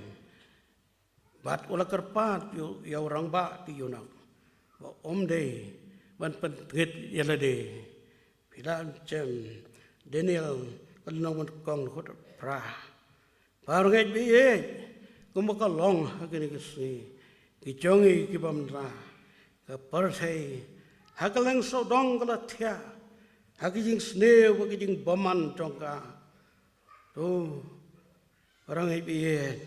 Bad u la kyrpad ïa u rangbah ki eunuch ba um dei ban pyntngit ïa lade. Phi lah ban shem Daniel ka lynnong ba nyngkong, dkhot phra. Parangeit ba ïeit, kumba ka long ha kine ki sngi ki jong ngi kiba mynta, ka pyrthei ha ka liang sawdong ka la thiah ha ki jingsniew bad ki jingbymman jong ka. To, parangeit ba ïeit,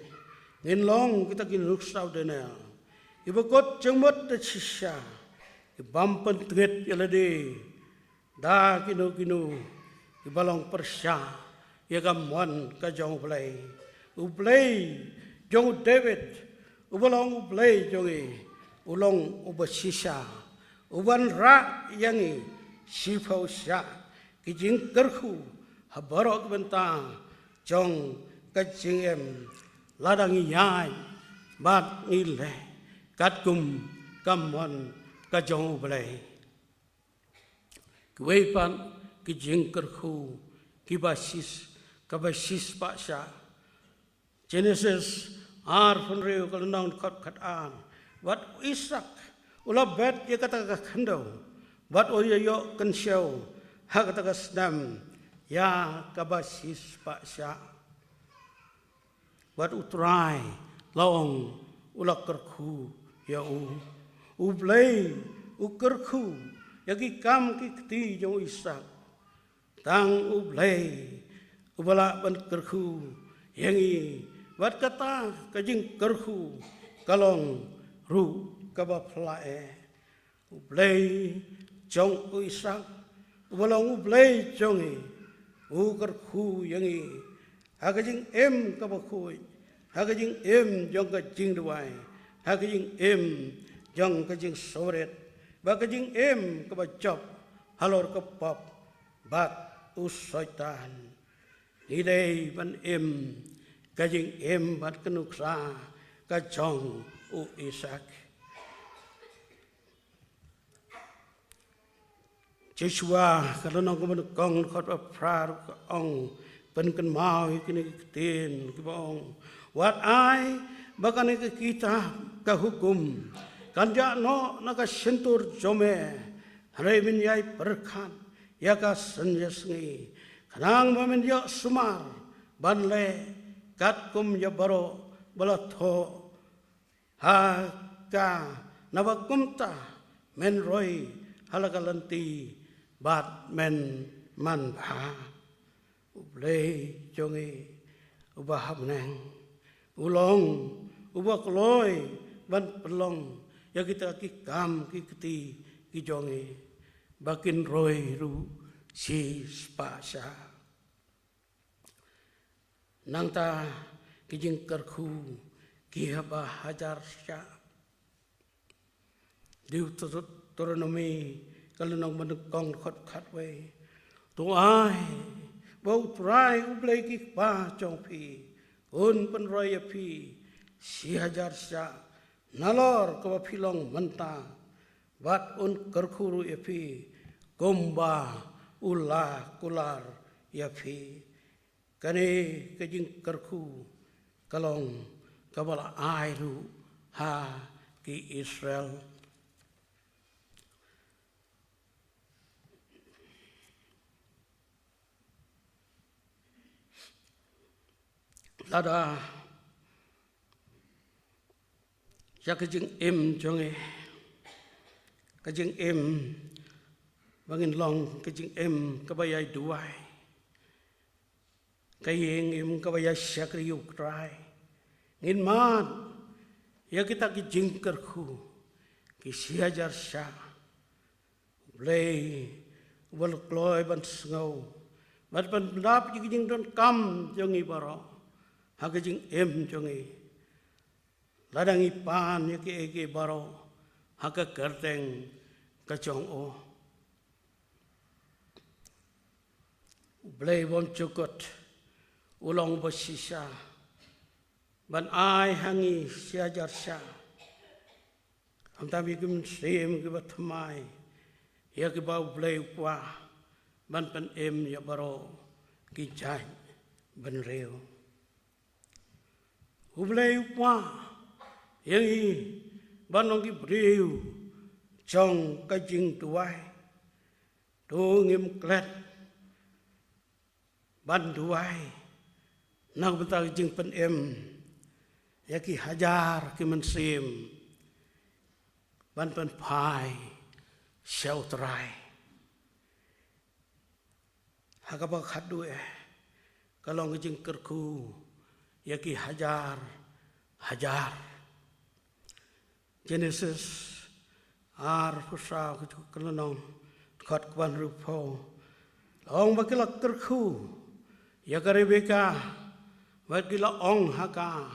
ngin long kita ki nuksa u Daniel kiba kut jingmut da shisha, ki bym pyntngit ïa lade da kino kino kiba long pyrshah ïa ka mon ka jong U Blei. U Blei jong u David, uba long U Blei jong ngi, u long uba shisha, u wanrah ïa ngi shiphew shah ki jingkyrkhu ha baroh ki bynta jong ka jingim, lada ngi ïaid bad ngi leh katkum ka mon ka jong U Blei. Kiwei pat ki jingkyrkhu kiba shis, kaba shispah shah. Genesis arphew hynriew ka lynnong, dkhot khatar: Bad u Isak u la bet ïa kata ka khyndew bad u ïa ïoh kynshew ha kata ka snem ïa kaba shispah shah. Bad U Trai la ong, u la kyrkhu ïa u. U Blei u kyrkhu ïa ki kam ki kti jong u Isak. Tang U Blei uba lah ban kyrkhu ïa ngi, bad kata ka jingkyrkhu ka long ruh kaba phylla eh. U Blei jong u Isak uba long U Blei jong ngi, u kyrkhu ïa ngi ha ka jingim kaba khuid, ha ka jingim jong ka jingduwai, ha ka jingim jong ka jingsngewrit, bad ka jingim kaba jop halor ka pop bad u Soitan. Ngi dei ban im ka jingim bad ka nuksa ka jong u Isak. Joshua ka lynnong kaba nyngkong, dkhot ba phra ruh ka ong, pynkynmaw ïa kine ki ktien kiba ong, wat ai ba kane ka kitab ka hukum kan jah noh na ka shyntur jong me, hynrei men ïai pyrkhat ïa ka sngi ïa sngi, khnang ba men ïoh sumar ban leh katkum ïa baroh ba la thoh ha ka, naba kumta men roi ha la ka lynti bad men manbha. U Blei jong ngi uba ha bneng u long uba kloi ban pynlong ïa kita ki kam ki kti ki jong ngi ba kin roi ruh shispah shah. Nangta ki jingkyrkhu ki haba hajar shah. Deuteronomi ka lynnong ba nyngkong, dkhot khatwei. To ai ba U Trai U Blei ki kpa jong phi un pynroi ïa phi shi hajar shah nalor kaba phi long mynta, bad un kyrkhu ruh ïa phi kumba u la kular ïa phi. Kane ka jingkyrkhu ka long kaba la ai ruh ha ki Israel. Lada ïa ka jingim jong ngi, ka jingim ba ngin long ka jingim kaba ïai duwai, ka jingim kaba ïai shakri ïa U Trai, ngin mad ïa kita ki jingkyrkhu ki shi hajar shah. U Blei uba la kloi ban sngew bad ban pyndap ïa ki jingdonkam jong ngi baroh ha ka jingim jong ngi, lada ngi pan ïa kiei kiei baroh ha ka kyrteng ka jong u. U Blei bymjukut u long uba shisha ban ai ha ngi shi hajar shah. Khamtam ïa ki mynsiem kiba thymmai ïa kiba U Blei u kwah ban pynim ïa baroh ki jait bynriew. U Blei u kwah ïa ngi ban long ki briew jong ka jingduwai. To ngim klet ban duwai na ka bynta ka jingpynim ïa ki hajar ki mynsiem ban pynphai sha U Trai. Ha kaba khatduh eh ka long ka jingkyrkhu ïa ki hajar hajar. Jenesis arphew saw, ka lynnong, dkhot kaba hynriewphew. La ong ba ki la kyrkhu ïa ka Rebeka bad ki la ong ha ka,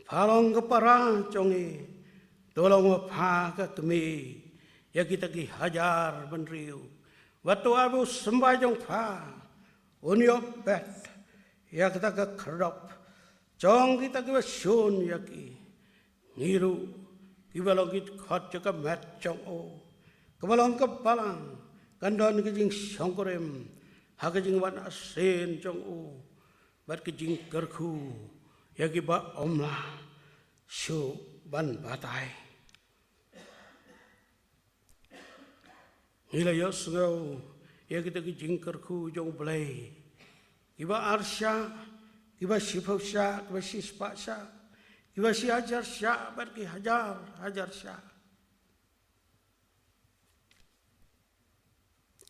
pha long ka para jong ngi, to long ma pha ka kmie ïa kita ki hajar bynriew. Bad to ai ba u symbai jong pha un ïoh bet ïa kata ka khyrdop jong kita kiba shun ïa ki. Ngi ruh kiba long ki dkhot jong ka met jong u, kaba long ka balang, kan don ka jingshongkurim ha ka jingwan arsien jong u bad ka jingkyrkhu ïa kiba ym lah shuh ban batai. Ngi la ïohsngew ïa kita ki jingkyrkhu jong U Blei, kiba ar shah, kiba shiphew shah, kiba shispah shah, kiba shi hajar shah, bad ki hajar hajar shah,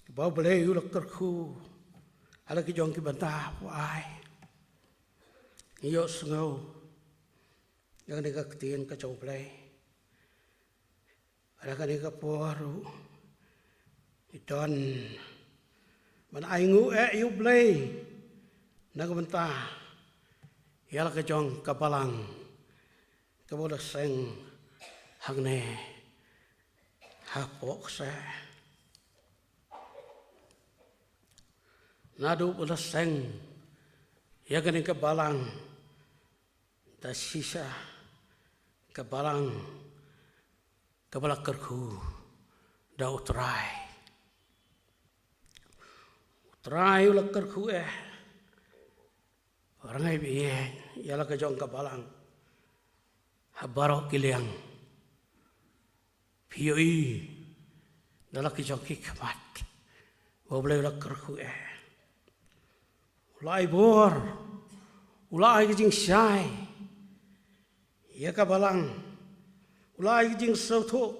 kiba U Blei u la kyrkhu ha la ki jong ki bynta ba u ai. Ngi ïohsngew ïa kane ka ktien ka jong U Blei. Ha kane ka por ruh ngi don ban ainguh eh ïa U Blei na ka bynta ïa la ka jong ka balang kaba u la seng hangne hapoh kseh. Naduh ba u la seng ïa kane ka balang, da shisha ka balang kaba la kyrkhu da U Trai. U Trai u la kyrkhu eh, rangei ba ïa, ïa la ka jong ka balang ha baroh ki liang. Phi ïohi da la ki jong ki khmat ba U Blei u la kyrkhu eh. U la ai bor, u la ai ka jingshai ïa ka balang, u la ai ka jingsngewthuh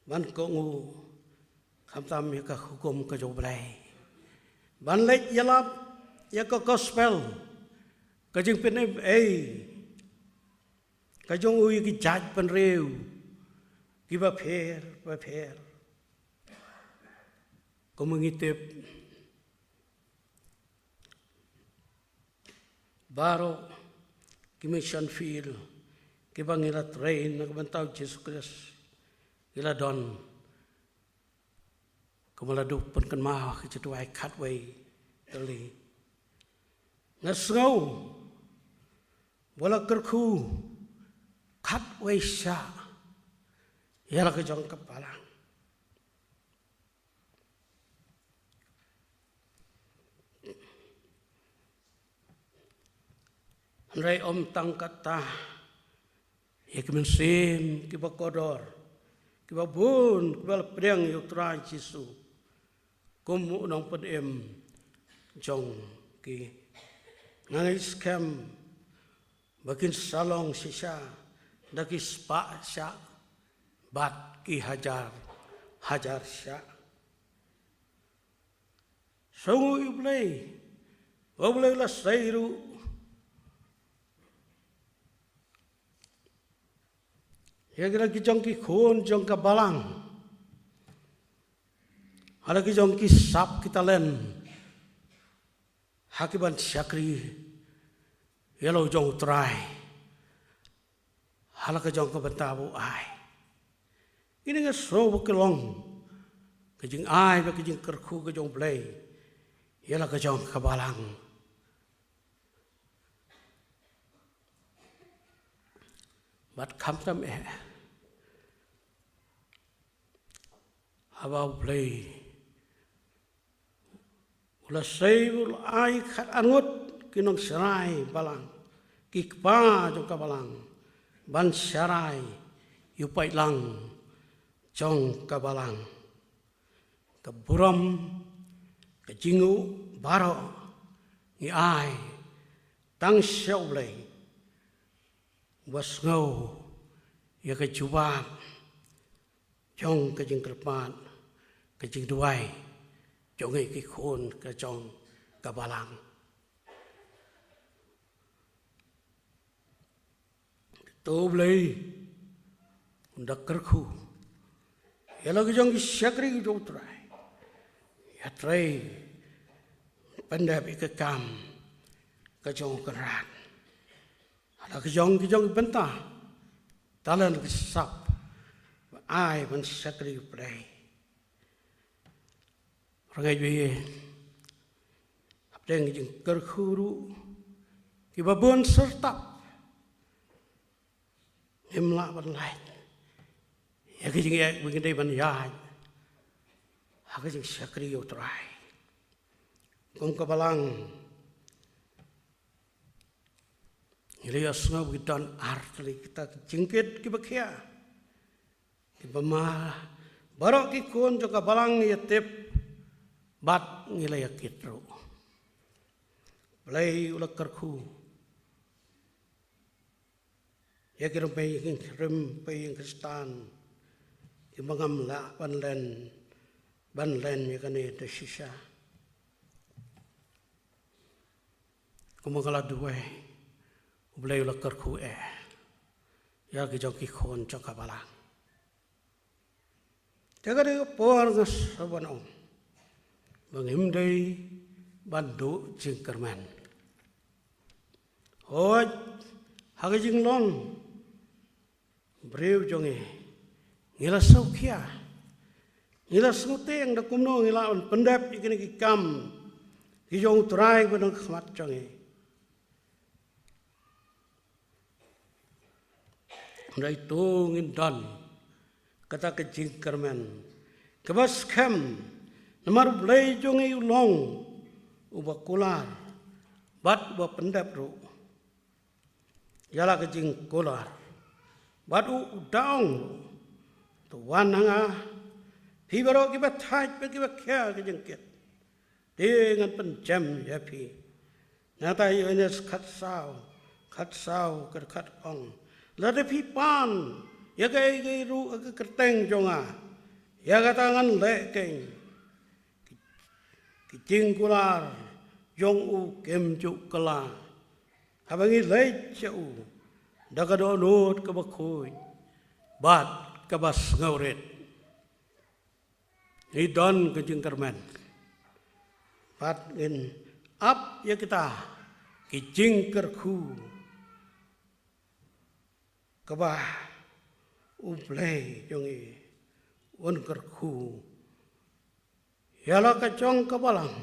ban kohnguh khamtam ïa ka hukum ka jong U Blei, ban leit ïalap ïa ka gospel, ka jingpynim ei ka jong u ïa ki jaitbynriew kiba pher bapher. Kumba ngi tip, baroh ki mission field kiba ngi la train na ka bynta U Jisu Khrist ki la don kumba la duh pynkynmaw ha ka jingduwai khatwei tylli. Nga sngew ba u la kyrkhu khatwei shah ïa la ka jong ka balang. Hynrei ym tang katta, ïa ki mynsiem kiba kordor, kiba bun, kiba la pdiang ïa U Trai Jisu kum u nongpynim jong ki, nga ngeit skhem ba kin sa long shisha da ki spah shah bad ki hajar hajar shah. Sngew ïa U Blei, U Blei u la sei ruh ïa kita ki jong ki khun jong ka balang, ha la ki jong ki sap ki talent, ha ki ban shakri ïa la u jong U Trai ha la ka jong ka bynta ba u ai. Kine nga sngew ba ki long ka jingai bad ka jingkyrkhu ka jong U Blei ïa la ka jong ka balang. Bad khamtam eh, haba U Blei u la sei ba u la ai khatar ngut ki nongsharai balang, ki kpa jong ka balang, ban sharai ïa u paidlang jong ka balang. Ka burom, ka jingnguh baroh ngi ai tang sha U Blei, ba sngew ïa ka jubab jong ka jingkyrpad, ka jingduwai jong ngi ki khun ka jong ka balang. To U Blei un da kyrkhu ïa la ki jong ki shakri ki jong U Trai, ïa trei pyndep ïa ka kam ka jong U Kynrad. Ha la ka jong ki jong ki bynta, talent ki sap, ba ai ban shakri U Blei. Rangeit ba ïa, hapdeng ki jingkyrkhu ruh kiba bun syrtap, ngim lah ban lait ïa ka jingeh ba ngi dei ban ïaid ha ka jingshakri ïa U Trai. Kum ka balang, ngi la ïohsngew ba ki don ar tylli kita ki jingkit kiba khia, kiba ma, Baroh ki khun jong ka balang ïa tip bad ngi la ïa kit ruh. Blei u la kyrkhu ïa ki rympei, rympei Khristan kiba ngam lah ban len, ban len ïa kane da shisha. Kumba nga la duwai, U Blei u la kyrkhu eh ïa ki jong ki khun jong ka balang. Te ka dei ka por nga sa ban ong ba ngim dei ban duh jingkyrmen. Hooid, ha ka jinglong briew jong ngi, ngi la sngewkhia, ngi la sngewteng da kumno ngi lah ban pyndep ïa kine ki kam ki jong U Trai ba nang khmat jong ngi. Hynrei to ngin don kata ka jingkyrmen kaba skhem, namar U Blei jong ngi u long uba kular bad uba pyndep ruh ïa la ka jingkular. Bad u, u da ong ruh, to wan ha nga phi baroh kiba thait bad kiba khia ka jingkit, te ngan pynjem ïa phi. Nangta Ïoannis khatsaw, khatsaw, khat khat ong, lada phi pan ïa kaei kaei ruh ha ka kyrteng jong nga, ïa kata ngan leh keiñ. Ki jingkular jong u kim ju kylla haba ngi leit sha u da ka dohnud kaba khuid bad kaba sngewrit. Ngi don ka jingkyrmen bad ngin ap ïa kita ki jingkyrkhu kaba U Blei jong ngi un kyrkhu ïa la ka jong ka balang.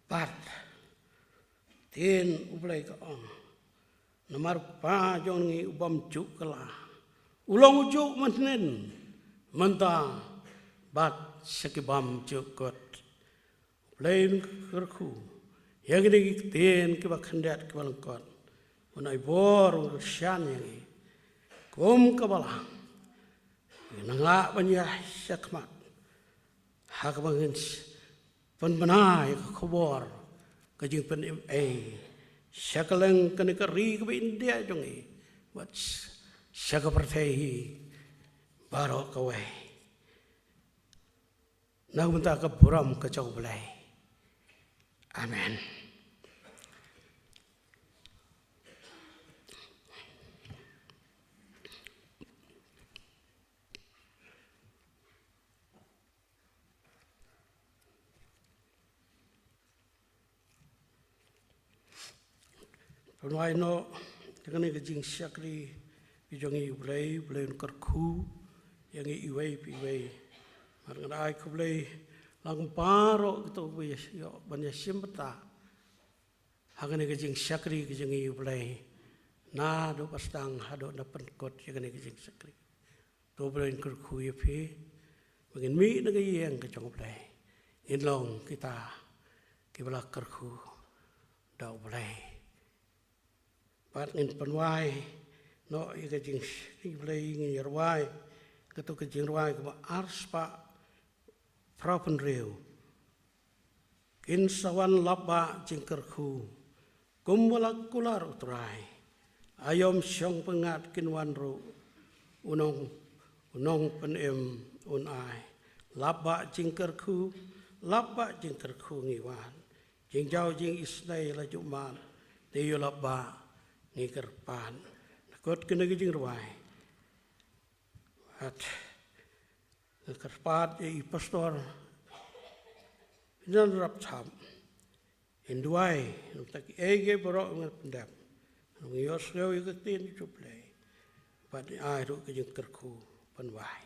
Bad ktien U Blei ka ong, namar Kpa jong ngi u bym ju kylla, u long u juh mynhynnin, mynta bad sha ki bym ju kut. U Blei un kyrkhu ïa kine ki ktien kiba khyndiat kiba lyngkot, un ai bor, un kyrshan ïa ngi kum ka balang. Ngi nang lah ban ïaid shakhmat ha kaba ngin pynbna ïa ka khubor ka jingpynim ei sha kylleng kane ka ri kaba India jong ngi bad sha ka pyrthei hi baroh kawei. Na ka bynta ka burom ka jong U Blei. Amen. Pynwai noh ïa kane ka jingshakri ka jong ngi, U Blei, U Blei un kyrkhu ïa ngi iwei pa iwei. Mar nga ai khublei lang baroh kito ba ïa, ïoh ban ïa shim bynta ha kane ka jingshakri ka jong ngi, U Blei, naduh ba sdang haduh na pynkut ïa kane ka jingshakri. To U Blei un kyrkhu ïa phi ba ngin mih na ka ïing ka jong U Blei, ngin long kita kiba la kyrkhu da U Blei. Bad ngin pynwai noh ïa ka jingshakri, U Blei, ngin ïa rwai kato ka jingrwai kaba arspah phra phew hynriew. Kin sa wan lap ba jingkyrkhu kumba la kular U Trai. Aïom shong pyngngad kin wan ruh, u nong, u nongpynim un ai. Lap ba jingkyrkhu, lap ba jingkyrkhu ngi wan. Jingjaw jingisynei la ju mad, te ïoh lap ba ngi kyrpad. Nakut kane ka jingrwai, at nga kyrpad ïa i pastor, pynrap thap, in duwai na bynta kiei kiei baroh ngan pyndep. Ngi ïohsngew ïa ka ktien jong U Blei bad ai ruh ka jingkyrkhu. Pynwai.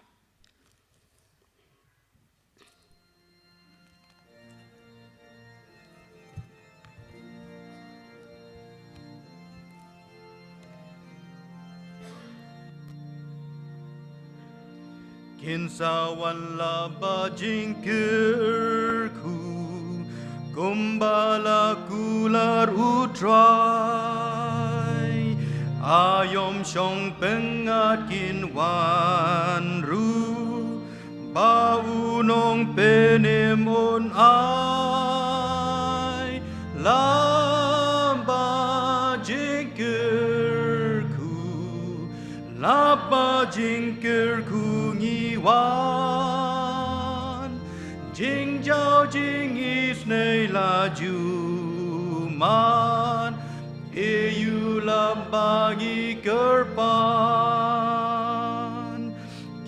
Kin sa wan lap ba jingkyrkhu kumba la kular U Trai. Aïom shong pyngngad kin wan ruh, ba u nongpynim un ai, lada ba jingkyrkhu, lada ba jingkyrkhu ngi wan, jingjaw jingisynei la ju man, ïa u lada ba ngi kyrpad.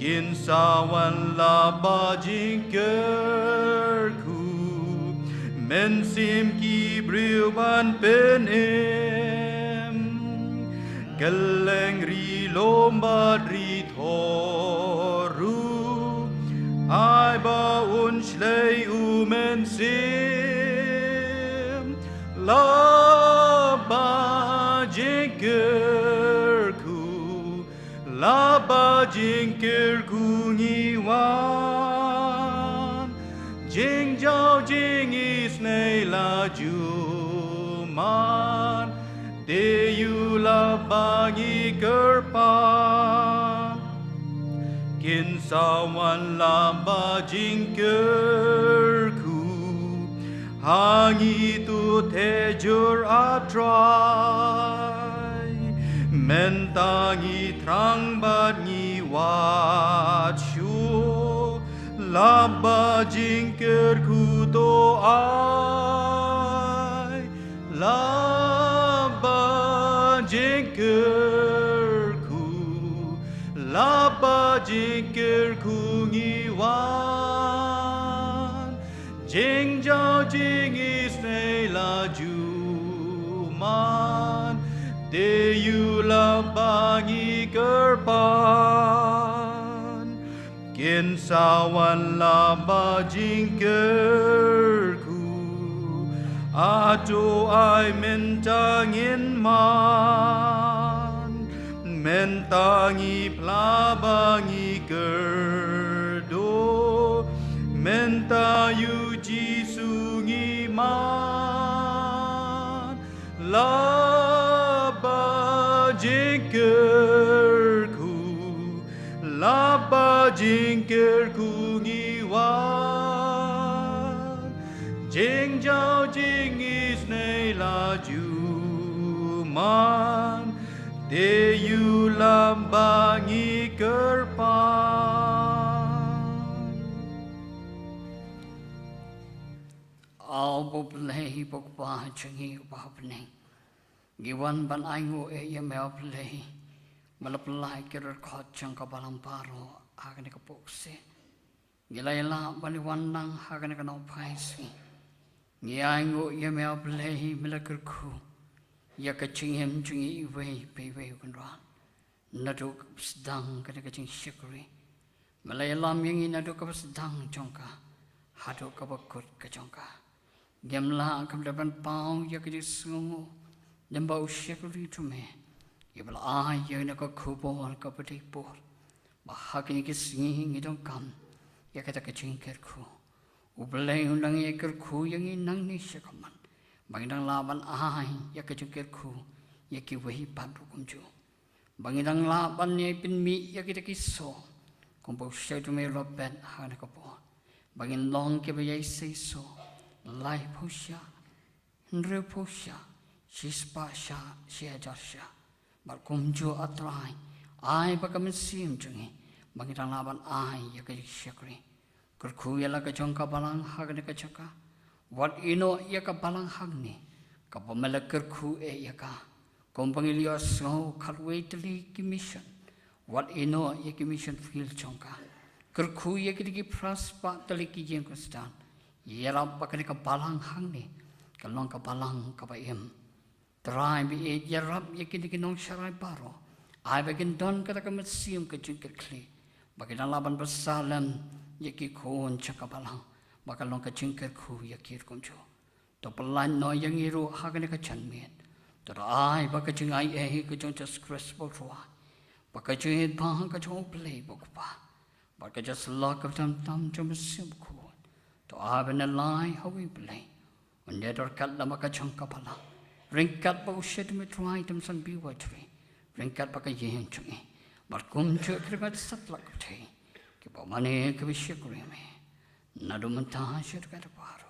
Kin sa wan lada ba jingkyrkhu, mynsiem ki briew ban pynim, kylleng ri lum bad ri thor ruh, ai ba un shlei u mynsiem, lada ba jingkyrkhu, lada ba jingkyrkhu ngi wan, jingjaw jingisynei la ju man, te ïa u lada ba ngi kyrpad. Kin sa wan lada ba jingkyrkhu, ha ngi tu te jur A Trai, mynta ngi thrang bad ngi wad shuh, lada ba jingkyrkhu to ai, lada ba jingkyrkhu, lada ba jingkyrkhu ngi wan, jingjaw jingisynei la ju man, te ïa u lada ba ngi kyrpad. Kin sa wan lada ba jingkyrkhu, hato ai mynta ngin man, mynta ngi phla ba ngi kyrduh, mynta ïa u Jisu ngi man, lada ba jingkyrkhu, lada ba jingkyrkhu ngi wan, jingjaw jingisynei la ju man, te ïa u lada ba ngi kyrpad. Aw, U Blei, U Kpa jong ngi uba ha bneng, ngi wan ban ainguh ïa me, U Blei, ba la pynlait ki ryngkat jong ka balang baroh ha kane ka pok sien. Ngi la ïalam ban ïa wan lang ha kane ka nongphai sngi. Ngi ainguh ïa me, U Blei, me la kyrkhu ïa ka jingim jong ngi iwei pa iwei, U Kynrad. Naduh kaba sdang kane ka jingshakri, me la ïalam ïa ngi naduh kaba sdang jong ka haduh kaba kut ka jong ka. Ngim lah kumta ban paw ïa ka jingsngewnguh, lymda u shakri jong me, ïa ba la ai ïa kane ka khubor kaba dei bor, ba ha kine ki sngi ngi donkam ïa kata ka jingkyrkhu. U Blei un nang ïa kyrkhu ïa ngi nangne sha ka mon, ba ngin nang lah ban ai ïa ka jingkyrkhu ïa kiwei pat ruh kumjuh. Ba ngin nang lah ban ïa pynmih ïa kita ki sor, kumba u shakri jong me u la bet ha kane ka por. Ba ngin long kiba ïai sei sor, laiphew shah, hynriewphew shah, shispah shah, shihajar shah. Bad kumjuh, A Trai, ai ba ka mynsiem jong ngi, ba ngin nang lah ban ai ïa ka jingshakri. Kyrkhu ïa la ka jong ka balang ha kane ka jaka. Wat ïeh noh ïa ka balang hangne, kaba me la kyrkhu eh ïa ka, kumba ngi la ïohsngew khatwei tylli ki mission. Wat ïeh noh ïa ki mission field jong ka. Kyrkhu ïa kita ki phraspah tylli ki ïing Khristan. Ïarap ba kane ka balang hangne kan long ka balang kaba im. Trai ba ïeit, ïarap ïa kine ki nongsharai baroh. Ai ba kin don kata ka mynsiem ka jingkitkhlieh, ba kin lah ban bsa lem ïa ki khun jong ka balang, ba kan long ka jingkyrkhu ïa ki ruh kumjuh. To pynlait noh ïa ngi ruh ha kane ka janmiet. To da ai ba ka jingaiei ka jong Jisu Khrist ba u trai, ba ka jingïeit ba ka jong U Blei ba u Kpa, bad ka jingsylla kaba tam tam jong u Mynsiem Bakhuid, to ai ba ngi la ïa ha U Blei, un ïadon ryngkat lem bad ka jong ka balang, ryngkat bad u Shakri Trai Thomson B. Whitehead, ryngkat bad ka ïing jong ngi, bad kumjuh ki riewkhynnah satlak ka pyrthei kiba mane kiba shakri ïa me, naduh mynta shaduh ka dei ka por